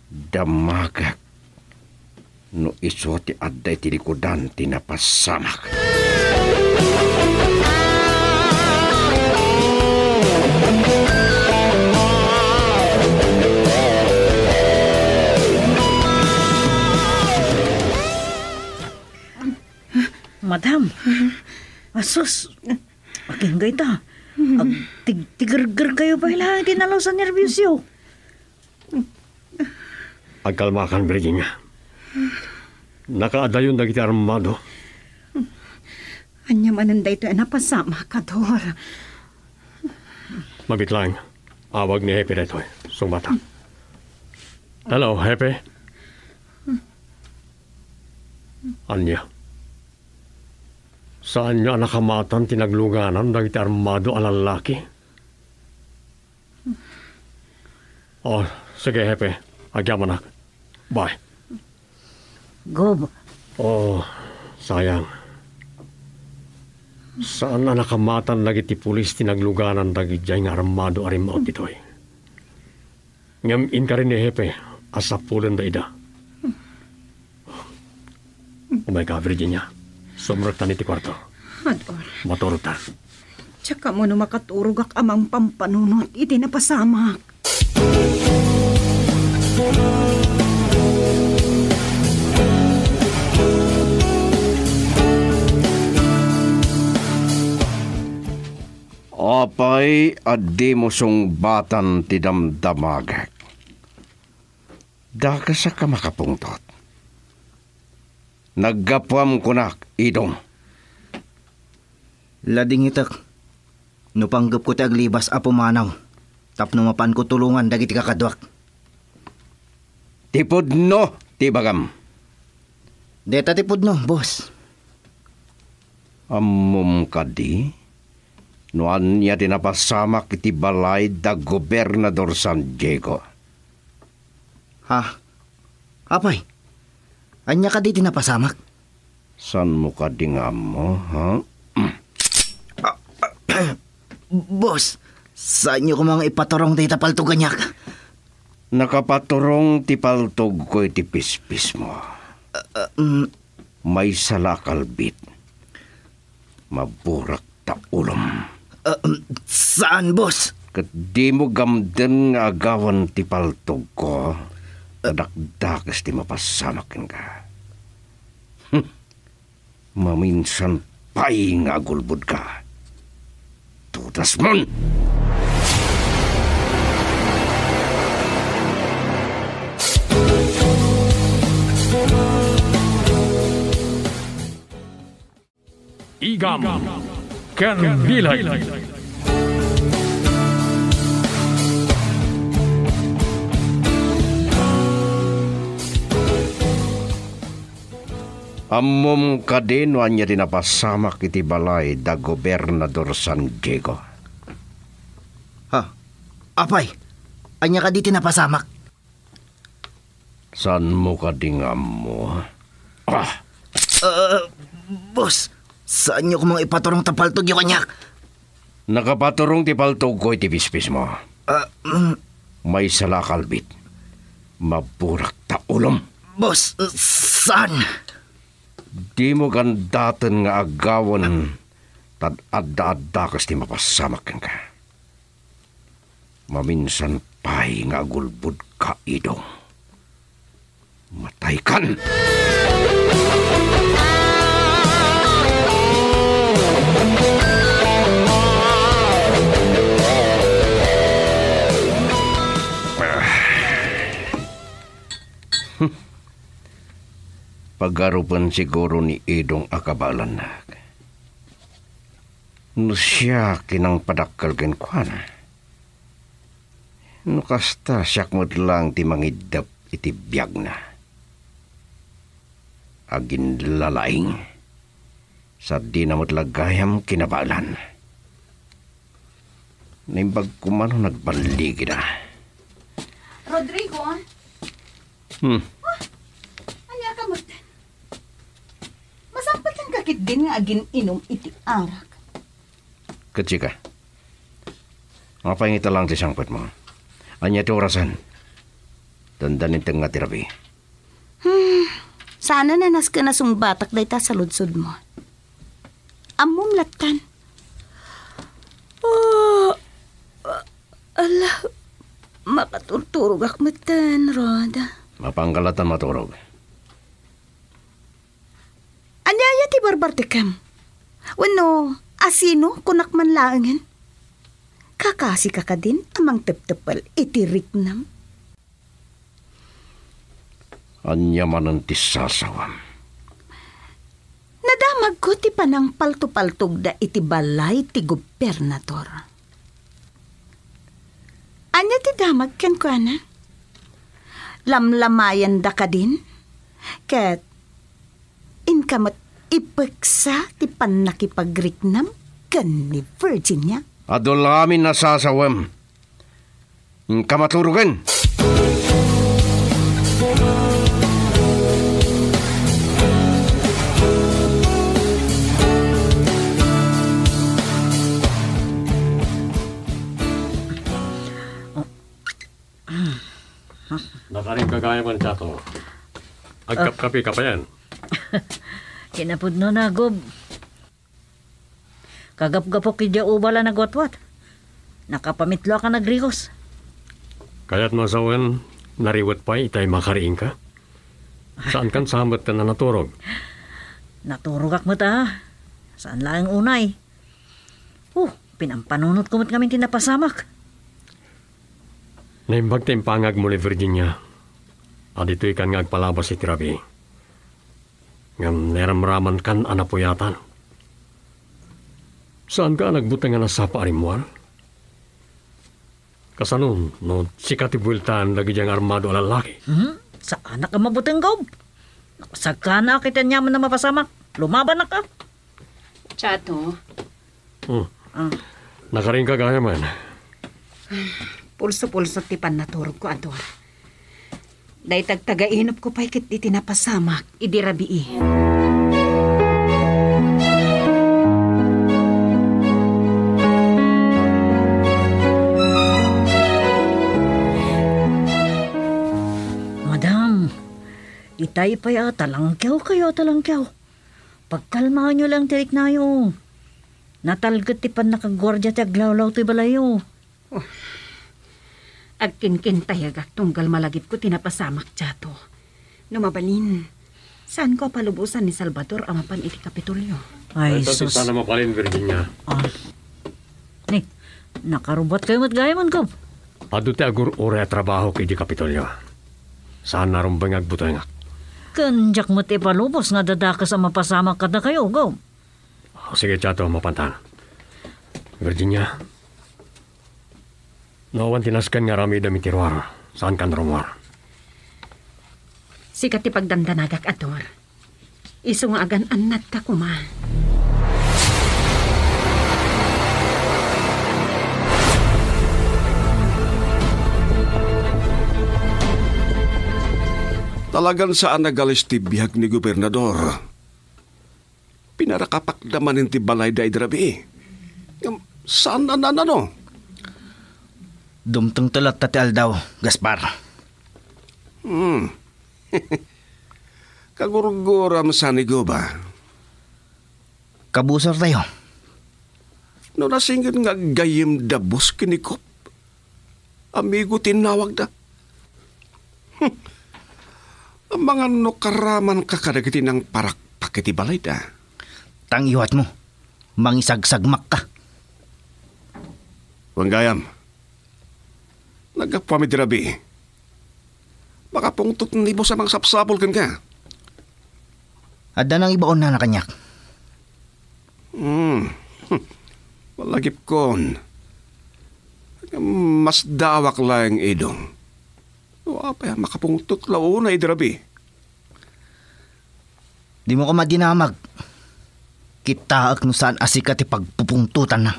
Damagak no isu ti adda iti likudan ti napasamak. Madam, asus, agingga ita. Agtigtigergerkayo pay laeng iti nalaus a nerbiosyo. Agkalmakan, Virginia. Nakaadayon dagiti armado. Ania manen daytoy a napasamak, Kador? Mabiit laeng. Awag ni Hepe daytoy. Sungbatak. Hello, Hepe. Ania? Saanyo a nakamatan ti nagluganan dagiti armado a lallaki? Oh, sige, Hepe. Agyamanak. Bye. Gob. Oh, sayang. Saan a nakamatan dagiti pulis ti nagluganan dagidiay nga armado a rimmaut ditoy. Ngem inkari ni Hepe a sapulenda ida. Umayka, Virginia. Sumrektan iti kuarto. Ador. Maturogtan. Diak ammo no makaturogak a mangpampanunot iti napasamak. Apay a dimo sungbatan ti damdamagek? Dakasak a makapungtot. Naggapuam kunak, Idong. Ladingitek no panggepko ti aglibas a pumanaw tapno mapanko tulongan dagiti kakaduak. Ti pudno ti ibagam. Deta ti pudno, boss. Ammom kadi no ania ti napasamak iti balay da Gobernador San Diego? Ha? Apay, ania kadi ti napasamak? Saanmo kadi nga ammo, ha? Boss, saanyo koma nga ipaturong dayta paltog kaniak? Nakapaturong ti paltogko iti pispismo. Ah, ah, mm. Maysa la a kalbit. Maburak ta ulom. Ah, um, saan, boss? Ket dimo gamden nga agawan ti paltogko, ta dakdakes ti mapasamak kenka. Hmm. Maminsan pay nga agulbodka. Tudasmon! Igam ken Bilay. Ammom kadi no ania ti napasamak iti balay da Gobernador San Diego? Ha? Apay, ania kadi ti napasamak? Saanmo kadi nga ammo? Ah! Ah, boss, saanyo koma nga ipaturong ta paltogyo kaniak? Nakapaturong ti paltogko iti pispismo. Ah, mm. Maysa la a kalbit. Maburak ta ulom. Boss, saan? Dimo gandaten nga agawen, ta adda-adda kas ti mapasamak kenka. Maminsan pay nga agulbodka, Idong. Mataykan! Pagarupen siguro ni Idong a kabaelannak. No siak ti nangpadakkel kenkuana, no kasta, siak met laeng ti mangiddep iti biagna. Aginlalaing, sadina met la gayam kinabaelan. Naimbag koma no nagballigida. Rodrigo, ah? Hmm. Ah, ania ka met? Masangpetan ka ketdin nga agin-inum iti arak. Ket sika? Apay ngata laeng ti sangpetmo? Ania ti orasen? Dandan inteng nga ti rabii. Hmm, saan a nasken a sungbatak dayta saludsodmo. Ammom lattan. Oh, ala, makaturturogak metten, Rod. Mapanka lattan maturog. Ania aya ti barbartekem? Wenno, asino, kunak man laengen? Kakasika kadin a mangtepteppel iti riknam? Ania manen ti sasawem? Nadamagko ti panangpaltopaltogda iti balay ti gobernador. Ania ti damag kenkuana? Lamlamayanda kadin? Ket inka met ipeksa ti pannakipagriknam ken ni Virginia? Adu la amin a sasawem. Inka maturogen! Nakaring ka gayam, Chato. Agkapkapi ka payen? Kinapudno na, Gob. Kagapgapok idiay ubal a nagwatwat. Nakapamitlo a ka nagrigos. Kayatmo a sawen, nariwet pay itay makariingka? Saankan sa met a naturog? Naturogak met a. Saan laeng unay. Oh, pinampanunotko met ngamin ti napasamak. Naimbag ti impangagmo ni Virginia a ditoykan nga agpalabas iti rabii. Ngem nairamramankan a napuyatan. Saanka a nagbutengan a sapa a rimmuar? Kasano no sika ti bueltaan dagiti nga armado a lallaki? Hmm? Saanak a mabuteng, Gob. Nakasagkanaak iti aniaman a mapasamak. Lumabanak a. Chato. Hmm. Ah. Nakaring ka gayam. Pulso-pulso ti pannaturogko, Ador. Dayta agtagainupko pay ket iti napasamak idi rabii. Madam, itay pay a talangkiawkayo a talangkiaw. Pagkalmaanyo lang ti riknayo. Natalget ti pannakaguardia ti aglawlaw toy balayyo. Oh. Agkinkintayagak tunggal malagipko ti napasamak, Chato. No mabalin, saanko a palubosan ni Salvador a mapan iti Kapitolyo. Ay, sus. Sana mabalin, Virginia. Ah. Ni, nakarubat kayo met gayam, Gob. Adu ti agur-uray a trabaho iti Kapitolyo. Saan a rumbeng nga agbutengak. Ken diak met ipalubos nga dadakes a mapasamak kadakayo, Gob. Ah, sige, Chato, mapantan. Virginia, no awan ti nasken nga aramidem iti ruar, saankan rummuar. Sika ti pagdandanagak, Ador. Isu nga agan-annatka koma. Talagan saan a galis ti biag ni Gobernador. Pinarakapak da manen ti balayda idi rabii. Ngem saan a naan-ano? Dumtengto latta ti aldaw, Gaspar. Hmm. Kagurguram sa ni Gob a. Kabusortayo. No nasinged nga aggayyem da boss ken ni Gob, amigo ti innawagda. Hmm. Amangan no karamanka kadagiti nangparakpak iti balayda. Tang iwatmo, mangisagsagmakka. Wen gayam, naggapuam idi rabii. Makapungtot ni boss a mangsapsapul kenka. Adda nangibaonnana kaniak. Hmm. Malagipkon. Masdaawak laeng, Idong. O apay a makapungtot la unay idi rabii? Dimo koma dinamag. Kitaek no saan a sika ti pagpupungtotanna.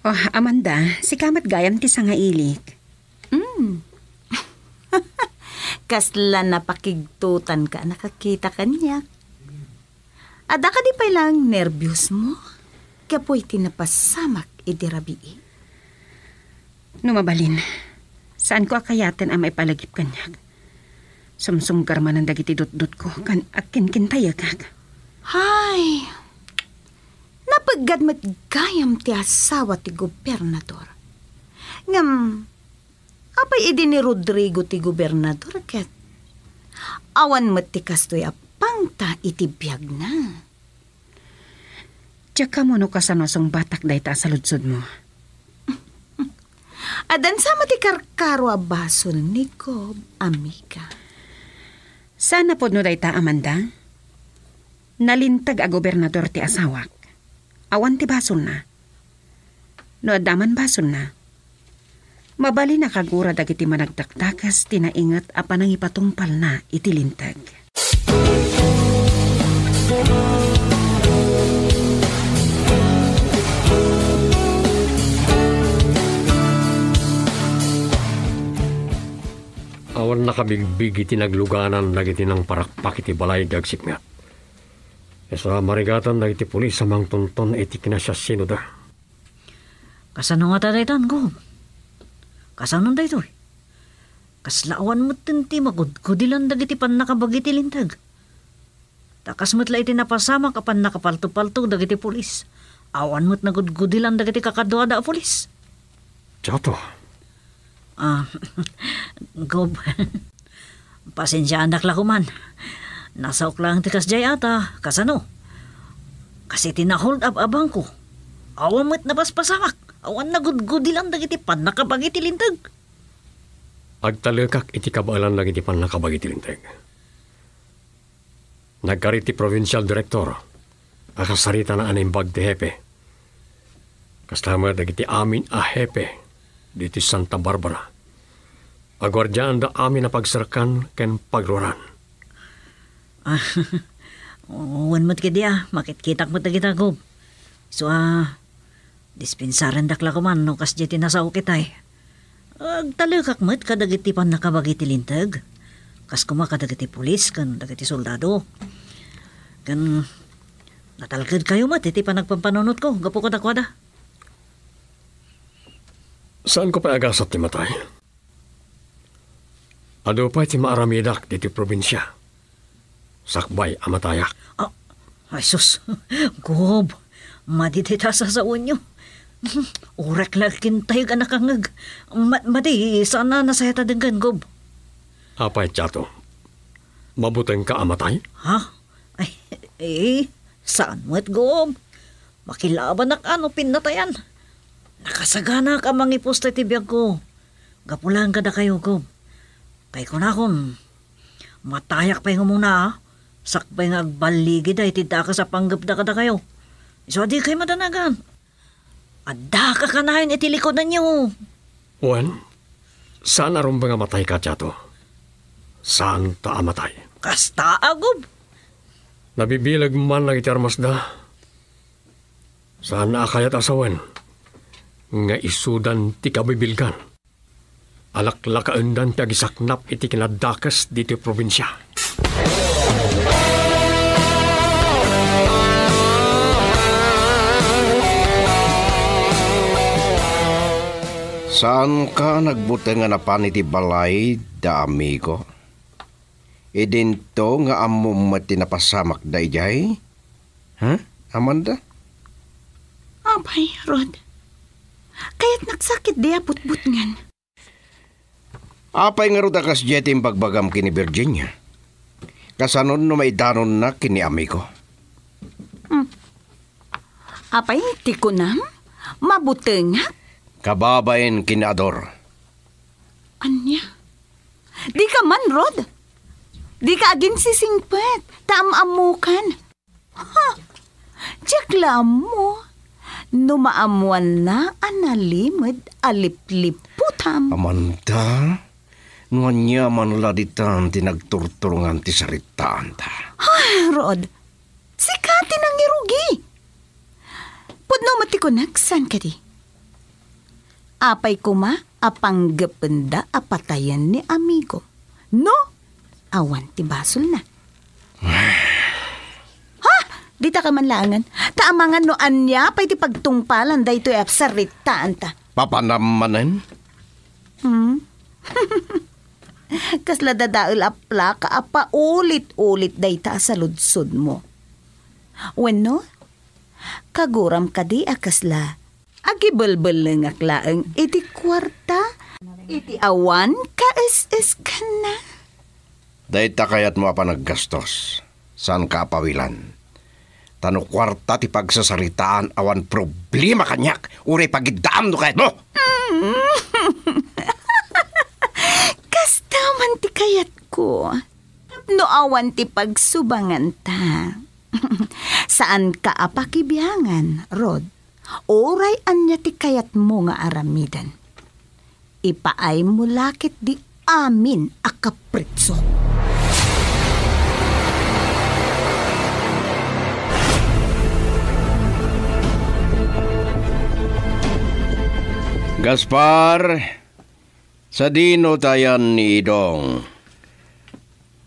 Oh, Amanda, sika met gayam ti sangailik. Mm. Kasla napakigtotanka a nakakita kaniak. Adda kadi pay laeng nerbiosmo gapu iti napasamak idi rabii? No mabalin, saanko a kayaten a maipalagip kaniak. Sumsumgar manen dagiti dutdotko ken agkinkintayegak. Hay! Napeggad met gayam ti asawa ti gobernador. Ngem, apay idi ni Rodrigo ti gobernador ket awan met ti kastoy a pangta iti biagna? Diak ammo no kasano a sungbatak dayta a saludsodmo. Addan sa met ti karkaro a basol ni Gob, amiga. Saan a pudno dayta, Amanda? Nalinteg a gobernador ti asawak. Awan ti basolna. No adda man basolna, mabalin a kagura dagiti managdakdakes ti nainget a panangipatungpalna iti linteg. Awan nakabigbig iti nagluganan dagiti nangparakpak iti balay nga agsipnget. Isu a marigatan dagiti pulis a mangtunton iti kinasiasinoda. Kasano ngata daytan, Gob? Kasano daytoy? Kasla awan metten ti magudgudilan dagiti pannakabagi ti linteg. Ta kas met la iti napasamak a pannakapaltopalto dagiti pulis. Awan met nagudgudilan dagiti kakaduada a pulis. Chato. Ah, Gob. Pasensiaandak la koman. Nasaok laeng ti kasdiay ata. Kasano? Kas iti na-hold up a bangko. Awan met napaspasamak. Awan nagudgudilan dagiti pannakabagi ti linteg. Agtalekak iti kabaelan dagiti pannakabagi ti linteg. Nagkari ti provincial director a kasaritana a naimbag ti hepe. Kasta met dagiti amin a hepe ditoy Santa Barbara. Aguardiaanda amin a pagserkan ken pagruaran. Ah, wen met kadi a, makitkitak met dagita, Gob. Isu a, dispensarendak la koman no kasdiay ti nasaok itay. Agtalekak met kadagiti pannakabagi ti linteg. Kas koma kadagiti pulis ken dagiti soldado. Ken natalkedkayo met iti panagpampanunotko gapu kadakuada. Saanko pay agasat ti matay? Adu pay ti maaramidak ditoy probinsia. Sakbay a matayak. Ah, ay sus, Gob, madi dayta a sasawenyo. Uray la agkintayeg a nakangngeg. Ma-, madi, saan a nasayaat a denggen, Gob. Apay, Chato? Mabutengka a matay? Ha? Ay, eh, saan met, Gob? Makilabanak a no pinnatayan. Nakasaganaak a mangipusta iti biagko. Gapu laeng kadakayo, Gob. Kay kunakon, matayak pay nga umuna, a, sakbay nga agballigida iti dakes a panggepda kadakayo. Isu a dikay madanagan. Addaka kanayon iti likudenyo. Wen, saan a rumbeng a matayka, Chato. Saanta a matay. Kasta, Agob. Nabibileg man dagiti armasda. Saan a kayat a sawen nga isudan ti kabibilgan. Alaklakaendan ti agisaknap iti kinadakes ditoy probinsia. Saanka a nagbuteng a napan iti balay da Amigo? Idinto nga ammom met ti napasamakda idiay? Ha? Amanda? Apay, Rod. Kayatnak sa ketdi a butbutngen. Apay ngarud a kasdiay ti imbagbagam ken ni Virginia? Kasano no maidanonna ken ni Amigo? Hmm. Apay ti kunam? Mabutengak? Kababain ken ni Ador. Ania? Dika man, Rod? Dika aginsisingpet, ta am-ammokan. Ha! Diak la ammo no maammoanna a nalimed a lipliputam. Amanda, no ania man la ditan ti nagturturongan ti saritaanta? Ay, Rod, sika ti nangirugi. Pudno met ti kunak, saan kadi? Apay koma a panggependa a patayen ni Amigo no awan ti basolna? Ha? Dita ka man laengen. Ta amangan no ania pay ti pagtungpalan daytoy a saritaanta. Papanam manen? Hmm? Kasla dadael a plaka a paulit-ulit dayta a saludsodmo. Wenno, kaguram kadi a kasla agibelbellengak laeng iti kuarta iti awan kaes-eskanna? Dayta kayatmo a panaggastos, saanka a pawilan. Ta no kuarta ti pagsasaritaan, awan problema kaniak, uray pagiddaam no kayatmo. Kasta man ti kayatko. Tapno awan ti pagsubanganta. Saanka a pakibiangan, Rod. Uray ania ti kayatmo nga aramiden. Ipaaymo la ketdi amin a kapritso. Gaspar, sadino ta ayan ni Idong?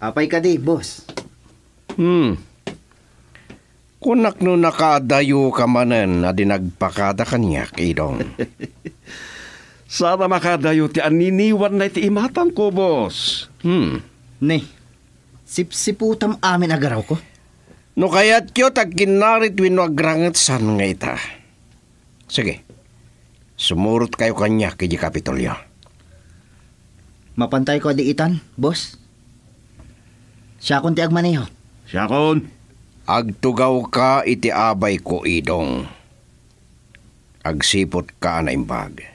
Apay kadi, boss? Hmm. Kunak no nakaadayoka manen a di nagpakada kaniak, Idong. Saan a makaadayo ti anniniwanna iti imatangko, boss. Hmm. Ni, sipsiputam amin a garawko. No kayatyo ti agkinnarit wenno agranget, saan nga ita. Sige. Sumurotkayo kaniak idiay Kapitolyo. Mapantayko a di itan, boss? Siakon ti agmaneho. Siakon. Agtugawka iti abayko, Idong. Agsiputka a naimbag.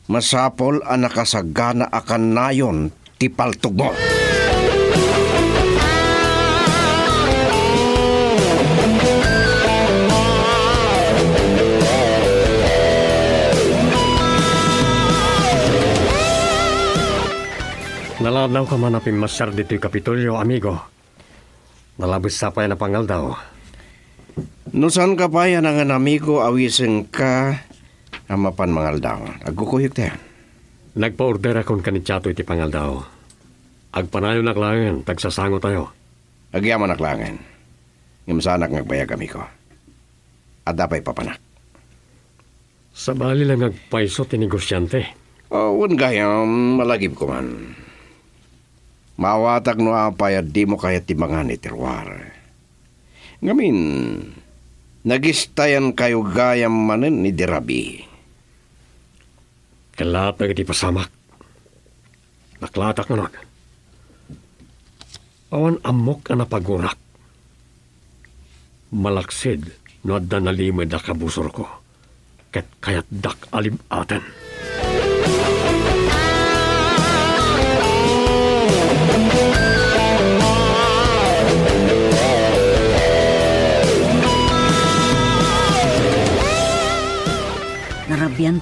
Masapul a nakasagana a kanayon ti paltogmo. Naladawka man a pimmasyar ditoy Kapitolyo, amigo. Nalabessa pay a napangaldaw. No saanka pay a nangan-amigo, awisenka a mapan mangaldaw. Agkukuyogtayo. Nagpaorderakon ken ni Chato iti pangaldaw. Agpanayonak laengen, ta agsasangotayo. Agyamanak laengen. Ngem saanak nga agbayag, amigo. Adda pay papanak. Sabali la nga agpayso ti negosiante. Oh, wen gayam, malagipko man. Maawatak no apay a dimo kayat ti mangan iti ruar. Ngamin, nagistayankayo gayam manen idi rabii. Kallaat dagiti pasamak. Naklatak ngarud. Awan ammok a napagurak. Malaksid no adda nalimed a kabusorko ket kayatdak a lib-aten.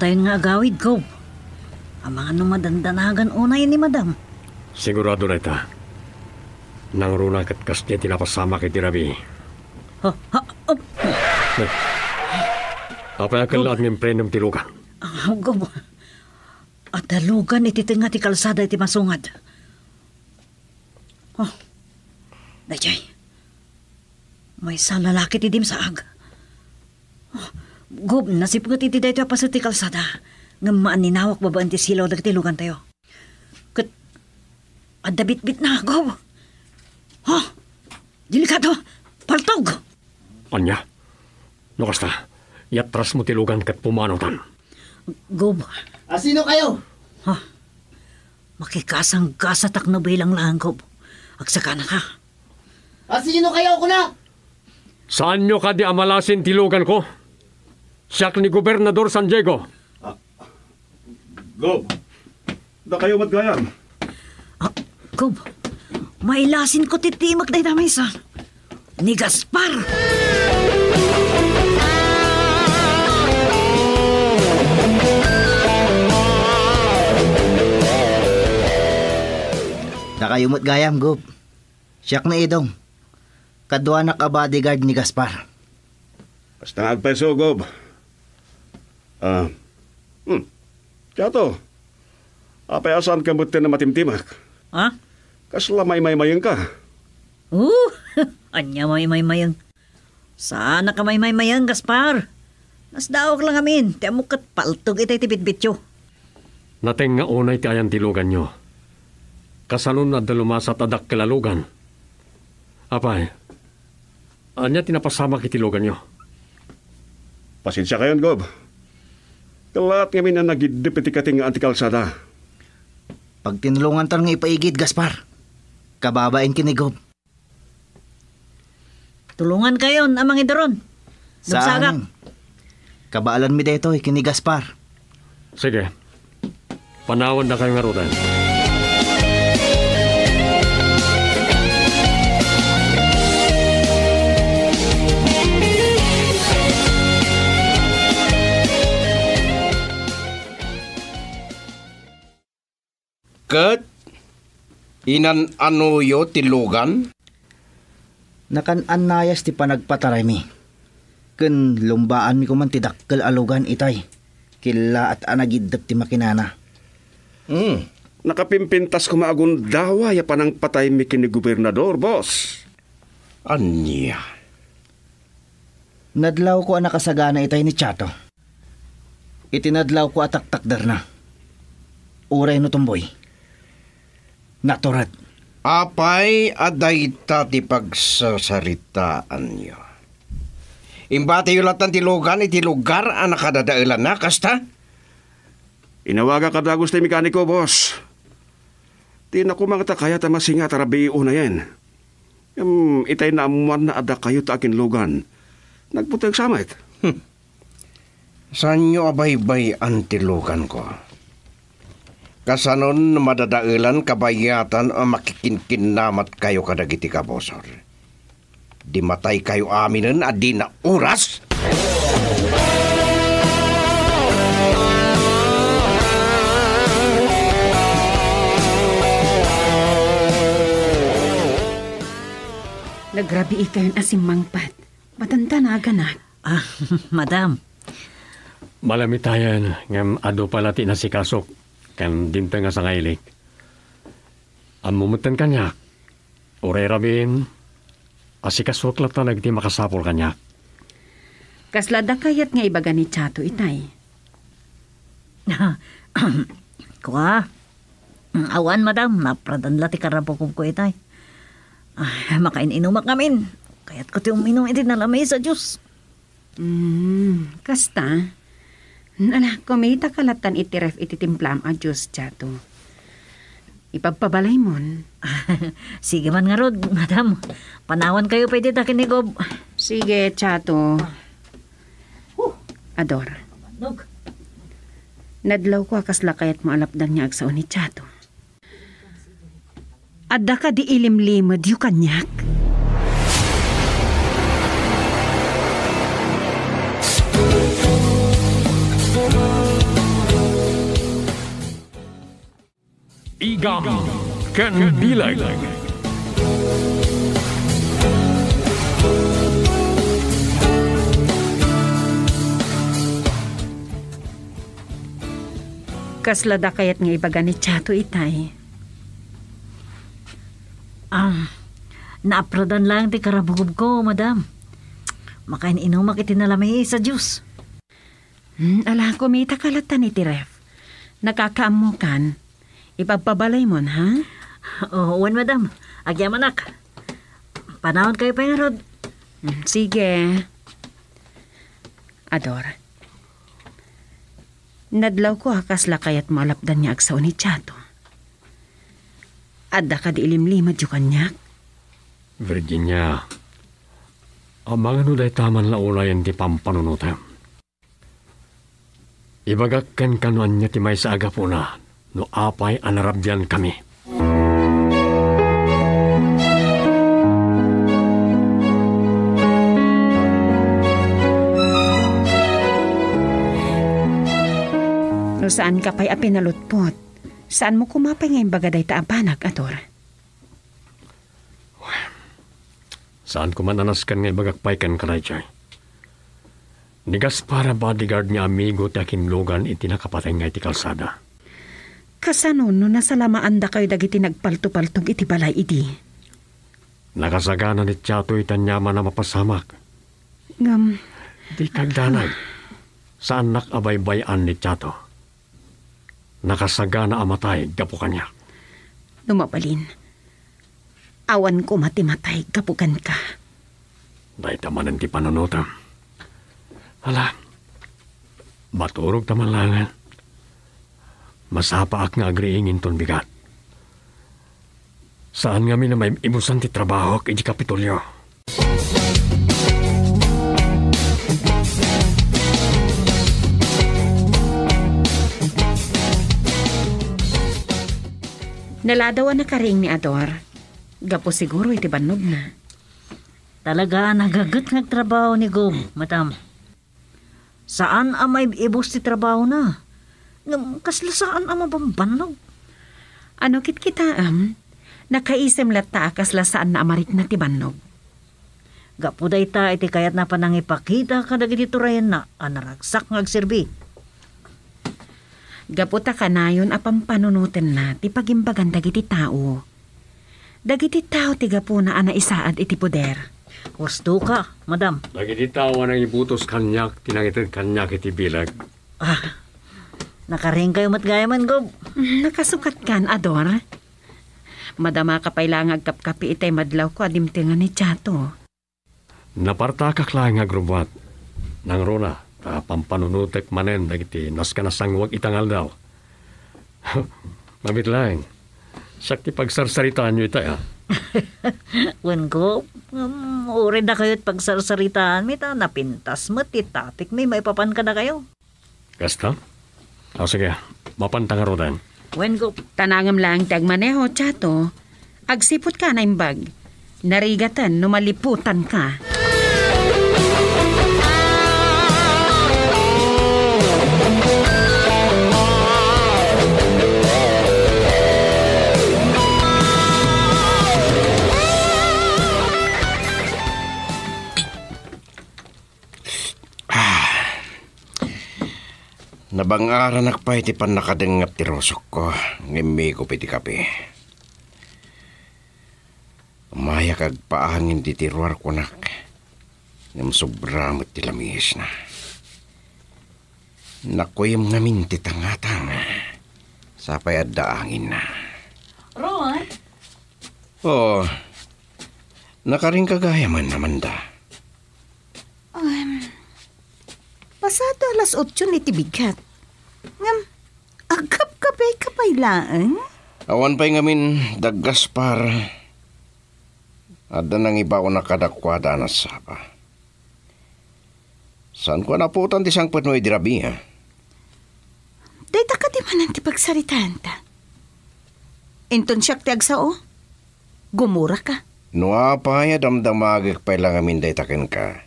Tayon nga agawid, Gob. Amangan no madandanagan unay ni Madam. Sigurado dayta. Nangruna ket kasdiay ti napasamak iti rabii. Ha? Ha? Op! Eh. Apay a kellaat nga imprenom ti lugan? Ah, Gob. Adda lugan iti tengnga ti kalsada iti masungad. Oh. Daydiay. Maysa a lalaki ti dimsaag. Oh, Gob, nasipnget iti daytoy a paset ti kalsada, ngem maaninawak babaen ti silaw dagiti lugantayo. Ket adda bitbitna, Gob. Ha? Delikado! Paltog! Ania? No kasta, iatrasmo ti lugan ket pumanutan. Gob. A sino kayo? Ha? Makikasanggasatak no bilang laeng, Gob. Agsakanaka. A sino kayo, kuna? Saanyo kadi a malasin ti luganko? Siak ni Gobernador San Diego. Ah, Gob, dakayo met gayam. Ah, Gob, mailasinko ti timek dayta maysa. Ni Gaspar! Dakayo met gayam, Gob. Siak ni Idong. Kaduanak a bodyguard ni Gaspar. Basta nga agpayso, Gob. Ah, hmm. Chato, apay a saanka metten a matimtimek? Ha? Kasla maymaymayengka? Oh, ania maymaymayeng? Saannak a maymaymayeng, Gaspar. Nasdaawak la ngamin, ti ammok ket paltog itay ti bitbityo. Natengnga unay ti ayan ti luganyo. Kasanon adda lumasat a dakkel a lugan. Apay, ania ti napasamak iti luganyo? Pasensiakayon, Gob. Kellaat ngamin a nagiddep iti katengngaan ti kalsada. Pagtinulonganton nga ipaigid, Gaspar. Kababain ken ni Gob. Tulongankayon a mangiduron. Saan. Dumsagak. Kabaalanmi daytoy ken ni Gaspar. Sige. Panawendakayo ngaruden. Ket inan-anoyo ti lugan? Nakan-annayas ti panagpataraymi. Ken lumbaanmi koman ti dakkel a lugan itay. Kellaat a nagiddep ti makinana. Hmm. Nakapimpintas koma a gundaway a panangpataymi ken ni Gobernador, boss. Ania? Nadlawko a nakasagana itay ni Chato. Iti nadlawko a taktakderna. Uray no tumboy. Natured. Apay a dayta ti pagsasaritaanyo? Imbatiyo latta ti lugan iti lugar a nakadadaelanna, kasta? Inawagak a dagus ti mekaniko, boss. Dina koma ngata kayat a masingat a rabii unayen. Ngem itay naammoanna a dakayo ti akinlugan. Nagbuteng sa met. Hmm. Saanyo a baybay-an ti luganko? Kasanon no madadaelan kabayatan a makikinkinnamatkayo kadagiti kabusor? Di mataykayo aminen a dina oras? Nagrabiikayon a simmangpet. Matantanaganak. Ah, madam. Malamitayen, ngem adu pay la ti inasikasok, ken dimteng a sangailik. Ammo metten kaniak, uray rabiin, asikasuek latta dagiti makasapul kaniak. Kasla adda kayat nga ibaga ni Chato itay? Kua, awan, madam, napradan la ti karabukobko itay. Ah, makain-inumak ngamin. Kayatko ti uminum iti nalami sa juice. Mm, kasta. Nala, kumitaka lattan iti ref iti timplam a juice, Chato. Ipabpabalaymon. Sige man ngarud, madam. Panawankayo pay dita ken ni Gob. Sige, Chato. Huh. Ador. Nog. Nadlawko a kasla kayatmo a lapdan nga agsao ni Chato. Adda kadi ilimlimedyo kaniak? Igam ken bileg. Kasla da kayat nga ibaga ni Chato itay? Ah, naapradan lang ti karabugobko, madam. Makain-inumak iti nalamiis a juice. Hmm, ala, kumitaka latta iti ref. Nakakaammokan. Ipagpabalaymo, ha? Oo, wen, madam. Agyamanak. Panaonkayo pay ngarud. Hmm, sige. Ador, nadlawko a kasla kayatmo a lapdan nga agsao ni Chato. Adda kadi ilimlimedyo kaniak? Virginia, amangan no dayta man la unayen ti pampanunotem. Ibagak kenka no ania ti maysa a gapuna no apay a narabiankami. No saanka pay a pinalutpot, saanmo koma pay nga imbaga dayta a banag, Ador? Saanko man a nasken nga ibagak pay kenka daytoy. Ni Gaspar a bodyguard nga amigo ti akinlugan iti nakapatay nga iti kalsada. Kasano no nasalamaandakayo dagiti nagpaltopaltog iti balay idi? Nakasagana ni Chato iti aniaman a mapasamak. Ngem, dika agdanag. Saannak a baybay-an ni Chato. Nakasagana a matay gapu kaniak. No mabalin, awan koma ti matay gapu kenka. Dayta manen ti panunotam. Ala, maturogta man laengen. Masapaak nga agriing inton bigat. Saan ngamin a maib-ibusan ti trabahok iti Kapitolyo. Naladaw a nakariing ni Ador. Gapu siguro iti bannogna. Talaga a nagaget nga agtrabaho ni Gob, madam. Saan a maib-ibus ti trabahona. Ngem kasla saan a mabambannog. Ano kitkitaem? Nakaisem latta a kasla saanna a marikna ti bannog. Gapu dayta iti kayatna a panangipakita kadagiti turayenna a naragsak nga agserbi. Gapu ta kanayon a pampanunotenna ti pagimbagan dagiti tao. Dagiti tao ti gapuna a naisaad iti poder. Husto ka, madam. Dagiti tao a nangibutos kaniak ti nangited kaniak iti bileg. Ah, nakariingkayo met gayamen, Gob. Mm, nakasukatkan, Ador. Madamaka pay la nga agkapkapi itay madlawko a dimtengan ni Chato. Napartakak laeng nga agrubbuat. Nangruna, ta pampanunotek manen dagiti nasken a sanguag ita nga aldaw. Mamit laeng. Siak ti pagsarsaritaanyo itay, a? Wen, Gob, ngem uray dakayo ti pagsarsaritaanmi ta napintas met ti topicmi maipapan kadakayo. Kasta? O, sige. Mapanta ngaruden. Wen, Gob. Ta nangem laeng ti agmaneho, Chato. Agsiputka a naimbag. Narigaten no maliputanka. Ah. Nabang-aranak pay ti pannakadengngat ti rusokko nga immigup iti kape. Umayak agpaangin ditoy ruar, kunak. Ngem sobra met ti lamisna. Nakuyem ngamin ti tangatang. Sapay adda anginna. Ron? Oo. Nakaringka gayamen, Amanda. Em, pasado alas otso iti bigat. Ngem, agkapkapeka pay laeng? Awan pay ngamin da Gaspar. Adda nangibaona kadakuada a nasapa. Saanko a naputan ti sangpetmo idi rabii, a? Dayta kadi manen ti pagsaritaanta? Inton siak ti agsao, gumuraka. No apay a damdamagek pay la ngamin dayta kenka,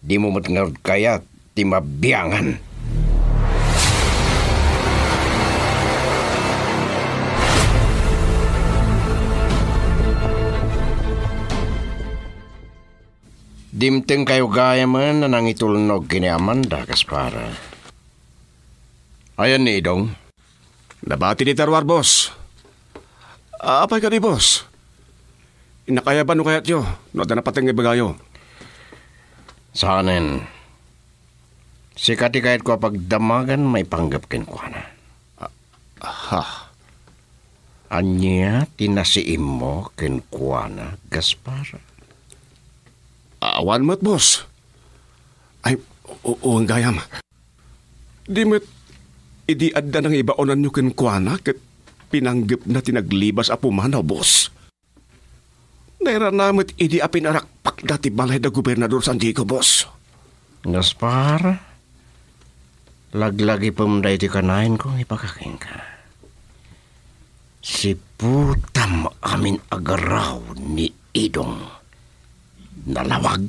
dimo met ngarud kayat ti mabiangan. Dimtengkayo gayamen a nangitulnog ken ni Amanda, Gaspar. Ayan ni Idong? Nabati dita ruar, boss. Apay kadi, boss? Innakayaban no kayatyo, no adda napateg nga ibagayo. Saanen. Sika ti kayatko a pagdamagan maipanggep kenkuana. Ah, ha? Ania ti nasiimmo kenkuana, Gaspar? Awan met, boss. Ay, u-, uwan gayam. Di met, idi adda nangibaonanyo kenkuana ket pinanggepna ti naglibas a pumanaw, boss. Nairana met idi a pinarakpakda ti balay da Gobernador San Diego, boss. Gaspar, laglagipem daytoy kanayon kong ibaga kenka. Siputam amin a garaw ni Idong. Nalawag.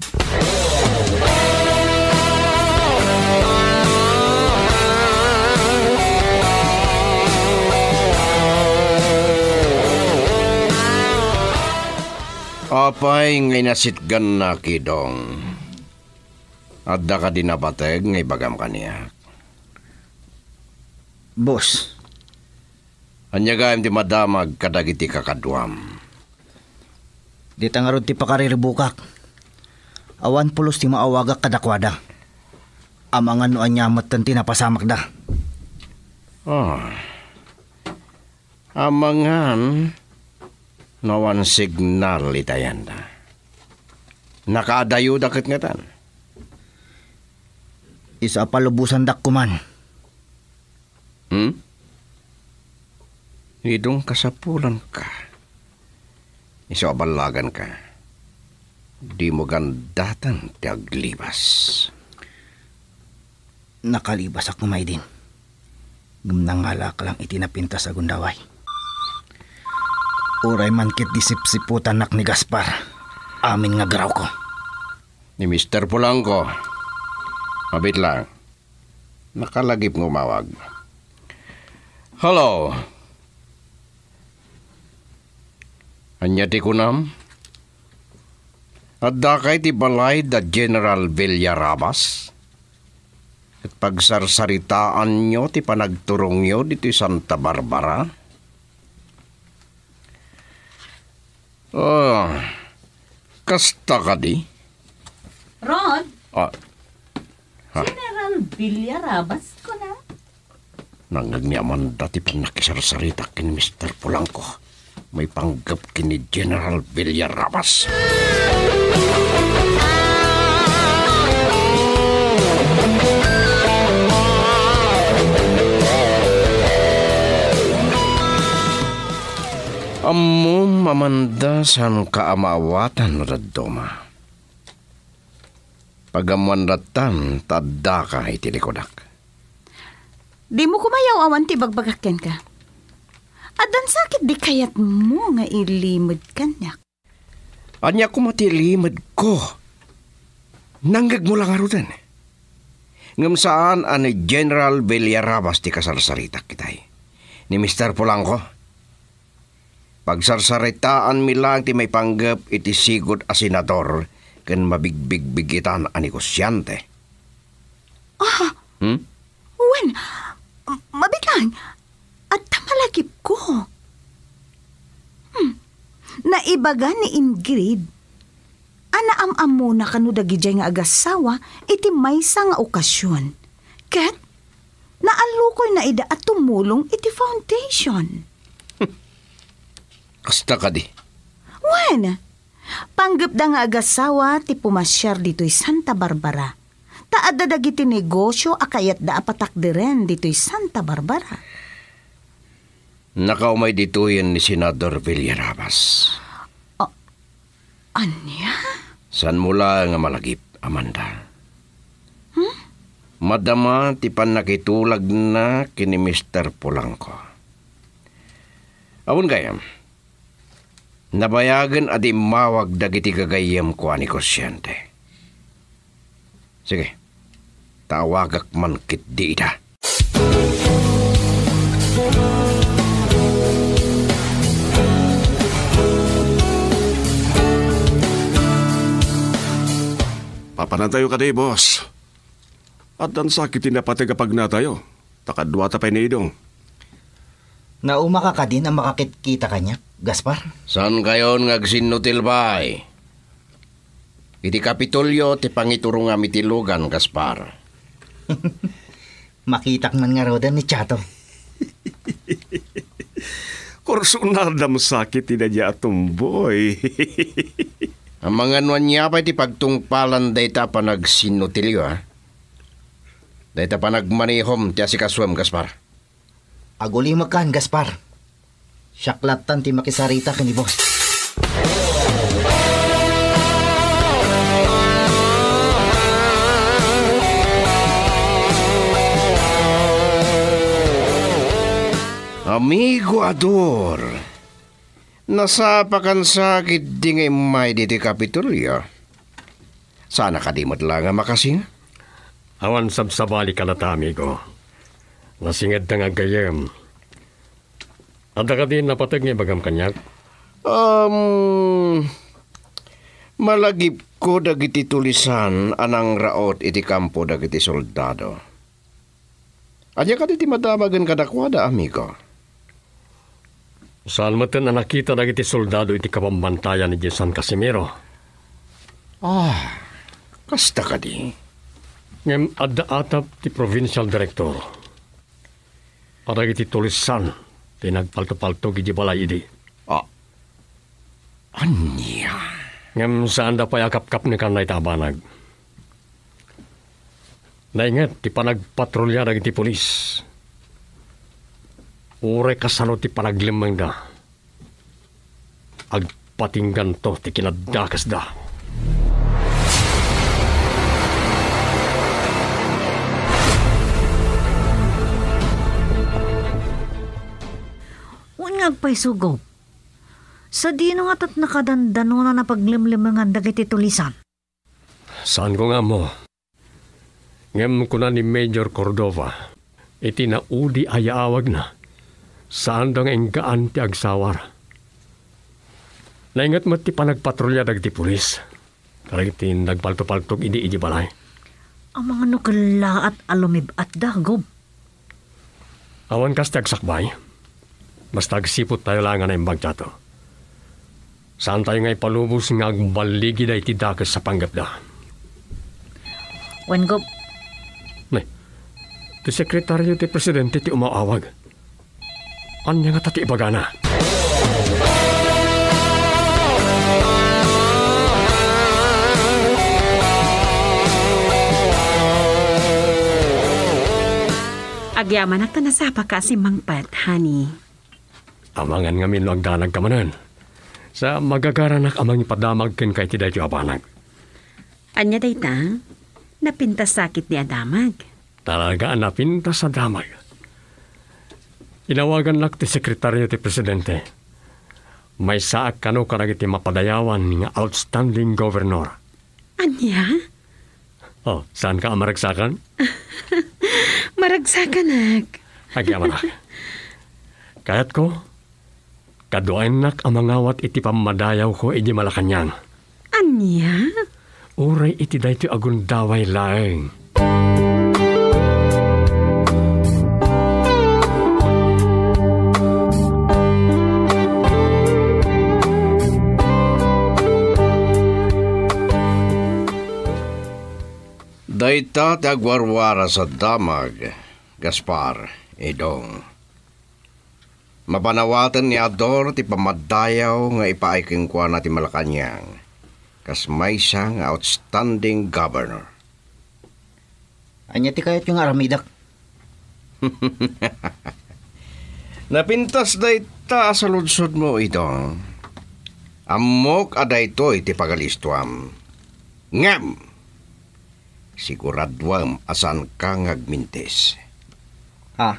Apay nga inasitgannak, Idong? Adda kadi napateg nga ibagam kaniak? Boss. Ania gayam ti madamag kadagiti kakaduam? Dita ngarud ti pakariribukak. Awan pulos ti maawagak kadakuada. Amangan no ania metten ti napasamakda. Oh. Amangan no awan signal iti ayanda. Nakaadayoda ket ngatan. Isu a palubosandak koman. Hmm? Idong kasapulanka. Isu a ballaganka. Dimo gandatan ti aglibas. Nakalibasak no maidin. Ngem nangalak lang iti napintas a gundaway. Uray man ket di sipsiputannak ni Gaspar. Amin nga grawko. Ni Mister Polanco. Mabit lang. Nakalagip nga umawag. Hello. Ania ti kunam? Addaka iti balay da General Villarabas? Ket pagsarsaritaanyo ti panagturongyo ditoy Santa Barbara? Oh, kasta kadi? Rod? Ah. Ha? General Villarabas, kuna? Nangngeg ni Amanda ti pannakisarsarita ken Mister Polanco. Maipanggep ken ni General Villarabas. Ammom, Amanda, saanka a maawatan no dadduma. Pagammoan lattan ta addaka iti likudak. Dimo koma yaw-awan ti ibagbagak kenka. Addan sakit di kayatmo nga ilimed kaniak. Ania koma ti ilimedko? Nangngegmo la ngaruden. Ngem saan a ni General Villarabas ti kasarsaritak, itay. Ni Mister Polanco. Pagsarsaritaanmi laeng ti maipanggep iti sigud a senador ken mabigbigbigitan a negosiante. Ah, Hmm? Wen, m-, mabitlang, adda malagipko. Hmm, naibaga ni Ingrid a naam-ammona kano dagidiay nga agassawa iti maysa nga okasion. Ket naallukoyna ida a tumulong iti foundation. Kasta kadi? Wen, panggepda nga agassawa ti pumasiar ditoy Santa Barbara. Ta adda dagiti negosio a kayatda a patakderen ditoy Santa Barbara. Nakaumay ditoyen ni Senador Villarabas. A-, ania? Saanmo laeng a malagip, Amanda. Hmm? Madama ti pannakitulagna ken ni Mister Polanco. Awan gayam, nabayagen a di immawag dagiti gagayyemko a negosiante. Sige, ta awagak man ketdi ida. Panantayo kadi, boss. Addan sakit ti napateg a pagnatayo. Ta kaduata pay ni Idong. Naumaka kadin a makakitkita kaniak, Gaspar? Saankayon nga agsinnutil, bay? Iti Kapitolyo ti pangiturongam iti lugan, Gaspar. Makitak man ngaruden ni Chato. Kursunadam sakit ti daydiay a tumboy. Amangan no ania pay ti pagtungpalan dayta a panagsinnutilyo, a? Dayta panagmanehom ti asikasuem, Gaspar. Agulimekkan, Gaspar. Siak lattan ti makisarita ken ni boss. Amigo Ador, nasapakan sa ketdi nga immay ditoy Kapitolyo? Saan a kadi met laeng a makasinga? Awan sabsabali kadata, amigo. Nasingedda nga aggayem. Adda kadi napateg nga ibagam kaniak? Um, malagipko dagiti tulisan a nangraot iti kampo dagiti soldado. Ania kadi ti madamagen kadakuada, amigo? Saan metten a nakita dagiti soldado iti kabambantayan idiay San Casimiro. Ah, kasta kadi? Ngem adda atap ti provincial director. Kadagiti tulisan ti nagpaltopaltog idiay balay idi. Ah, ania? Ngem saanda pay a kapkapnekan dayta a banag. Nainget ti panagpatrulia dagiti pulis. Uray kasano ti panaglemmengda, agpatingganto ti kinadakesda. Wen nga agpayso, Gob. Sadino nga ket nakadandanon a napaglemlemengan dagiti tulisan? Saanko nga ammo. Ngem kuna ni Major Cordova, iti naudi a yaawagna, saanda nga inggaan ti agsawar. Nainget met ti panagpatrulia dagiti pulis, kadagiti nagpaltopaltog idi idiay balay. Amangan no kellaat a lumib-atda, Gob. Awan kas ti agsakbay. Basta agsiputtayo laeng a naimbag, Chato. Saantayo nga ipalubos nga agballigida iti dakes a panggepda. Wen, Gob. Ne, ti sekretario ti presidente ti umaw-awag. Ania ngata ti ibagana? Agyamanak ta nasapaka a simmangpet, honey. Amangan ngamin no agdanagka manen. Sa magagaranak a mangipadamag kenka iti daytoy a banag. Ania dayta? Napintas sakit di a damag. Talaga a napintas a damag. Inawagannak ti sekretario ti presidente. Maysaak kano kadagiti mapadayawan nga outstanding governor. Ania? Oh, saanka a maragsakan? Maragsakanak. Agyamanak. Kayatko, kaduaennak a mangawat iti pammadayawko idiay Malacañang. Ania? Uray iti daytoy a gundaway laeng. Dayta ti agwarwaras a damag, Gaspar, Idong. Mapanawaten ni Ador ti pammaddayaw nga ipaay kenkuana ti Malacañang kas maysa nga outstanding governor. Ania ti kayatyo nga aramidek? Napintas dayta a saludsodmo, Idong. Ammok a daytoy ti pagalistuam. Ngem, siguraduem a saanka nga agmintis. Ha?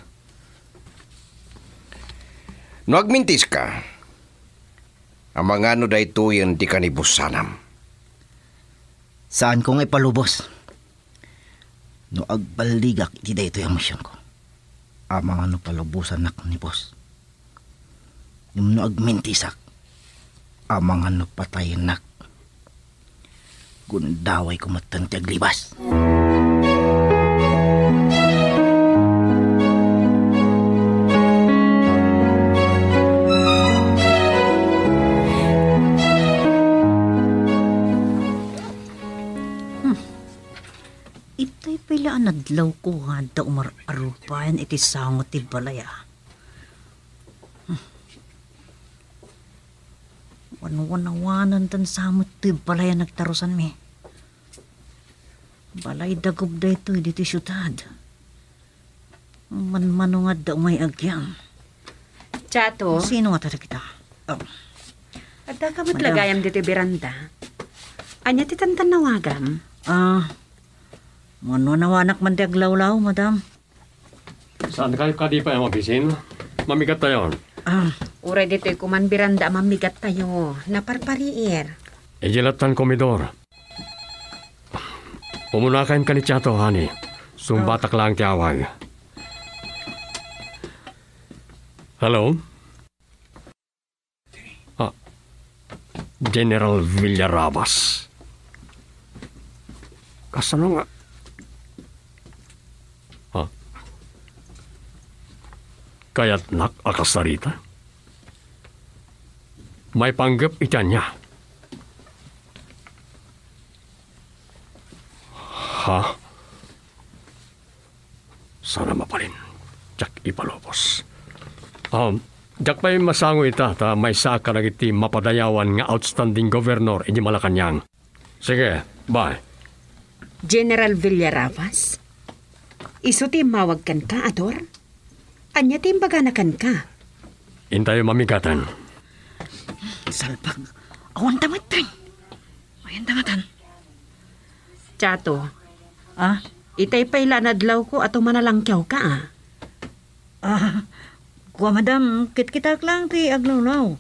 No agmintiska, amangan no daytoyen ti kanibusanam. Saanko nga ipalubos. No agballigak iti daytoy a misionko, amangan no palubosannak ni boss. Ngem no agmintisak, amangan no patayennak. Gundawayko metten ti aglibas. Hmm. Itay pay la a nadlawko nga adda umar-arupayan iti sango ti balay, a. Hmm. Wanwanawanen tan samet ti balay a nagtarusanmi. Balay dagub daytoy ditoy siudad. Manmano nga adda umay agyam. Chato? Sino nga ta dagita? Oh. Adda ka met Madam. Lagayam ditoy beranda. Ania ti tantannawagam? Ah, manwanawanak man ti aglawlaw, madam. Saan kayo kadi pay a mabisin? Mamigat tayon. Ah. Uray ditoy koman beranda a mamigat tayo. Naparpariir. Idilat tan komidor. Umunakayon ka ni Chato, honey. Sumbatak lang ti awag. Hello? Ah, General Villarabas. Kasano nga? Ah. Kayatnak a kasarita? Maipanggep iti ania? Ha? Sana mabalin. Diak ipalubos. Um, diak pay masango ita ta maysaak kadagiti mapadayawan nga outstanding governor iti Malacañang. Sige, bye. General Villarabas? Isu ti immawag kenka, Ador? Ania ti imbagana kenka? Intayo mamigaten. Salbag. Awan ta met, Tring. Ayan ta ngatan. Chato. Ah? Itay pay la nadlawko a tumanalangkiawka, a. Ah, kua, madam, kitkitak lang ti aglawlaw.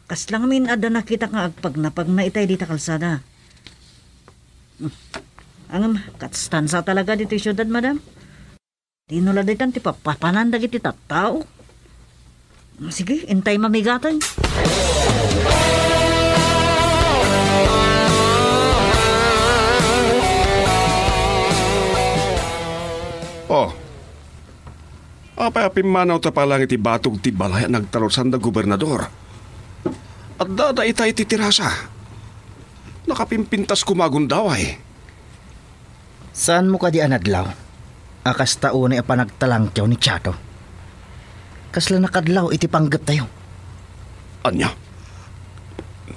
Kasla ngamin adda nakitak nga agpagnapagna itay dita kalsada. Hmm. Ngem, kastansa talaga ditoy siudad, madam. Dino la ditan ti papapanan dagiti tattao. Sige, intay mamigaten. Oh. Apay a pimmanaw ta palang iti batog ti balay a nagtarusan da gobernador? Adda da ita iti terasa. Nakapimpintas koma a gundaway. Saanmo kadi a nadlaw a kasta unay a panagtalangkiaw ni Chato? Kasla nakadlaw iti panggeptayo. Ania?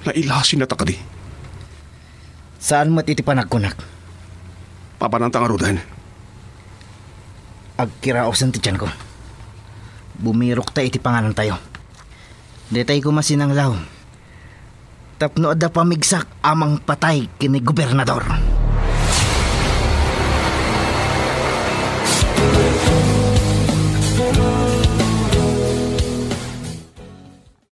Nailasinata kadi? Saan met iti panagkunak. Papananta ngaruden? Agkiraosen ti tianko. Bumirokta iti panganantayo. Daytay koma sinanglaw tapno adda pamigsak a mangpatay ken ni gobernador.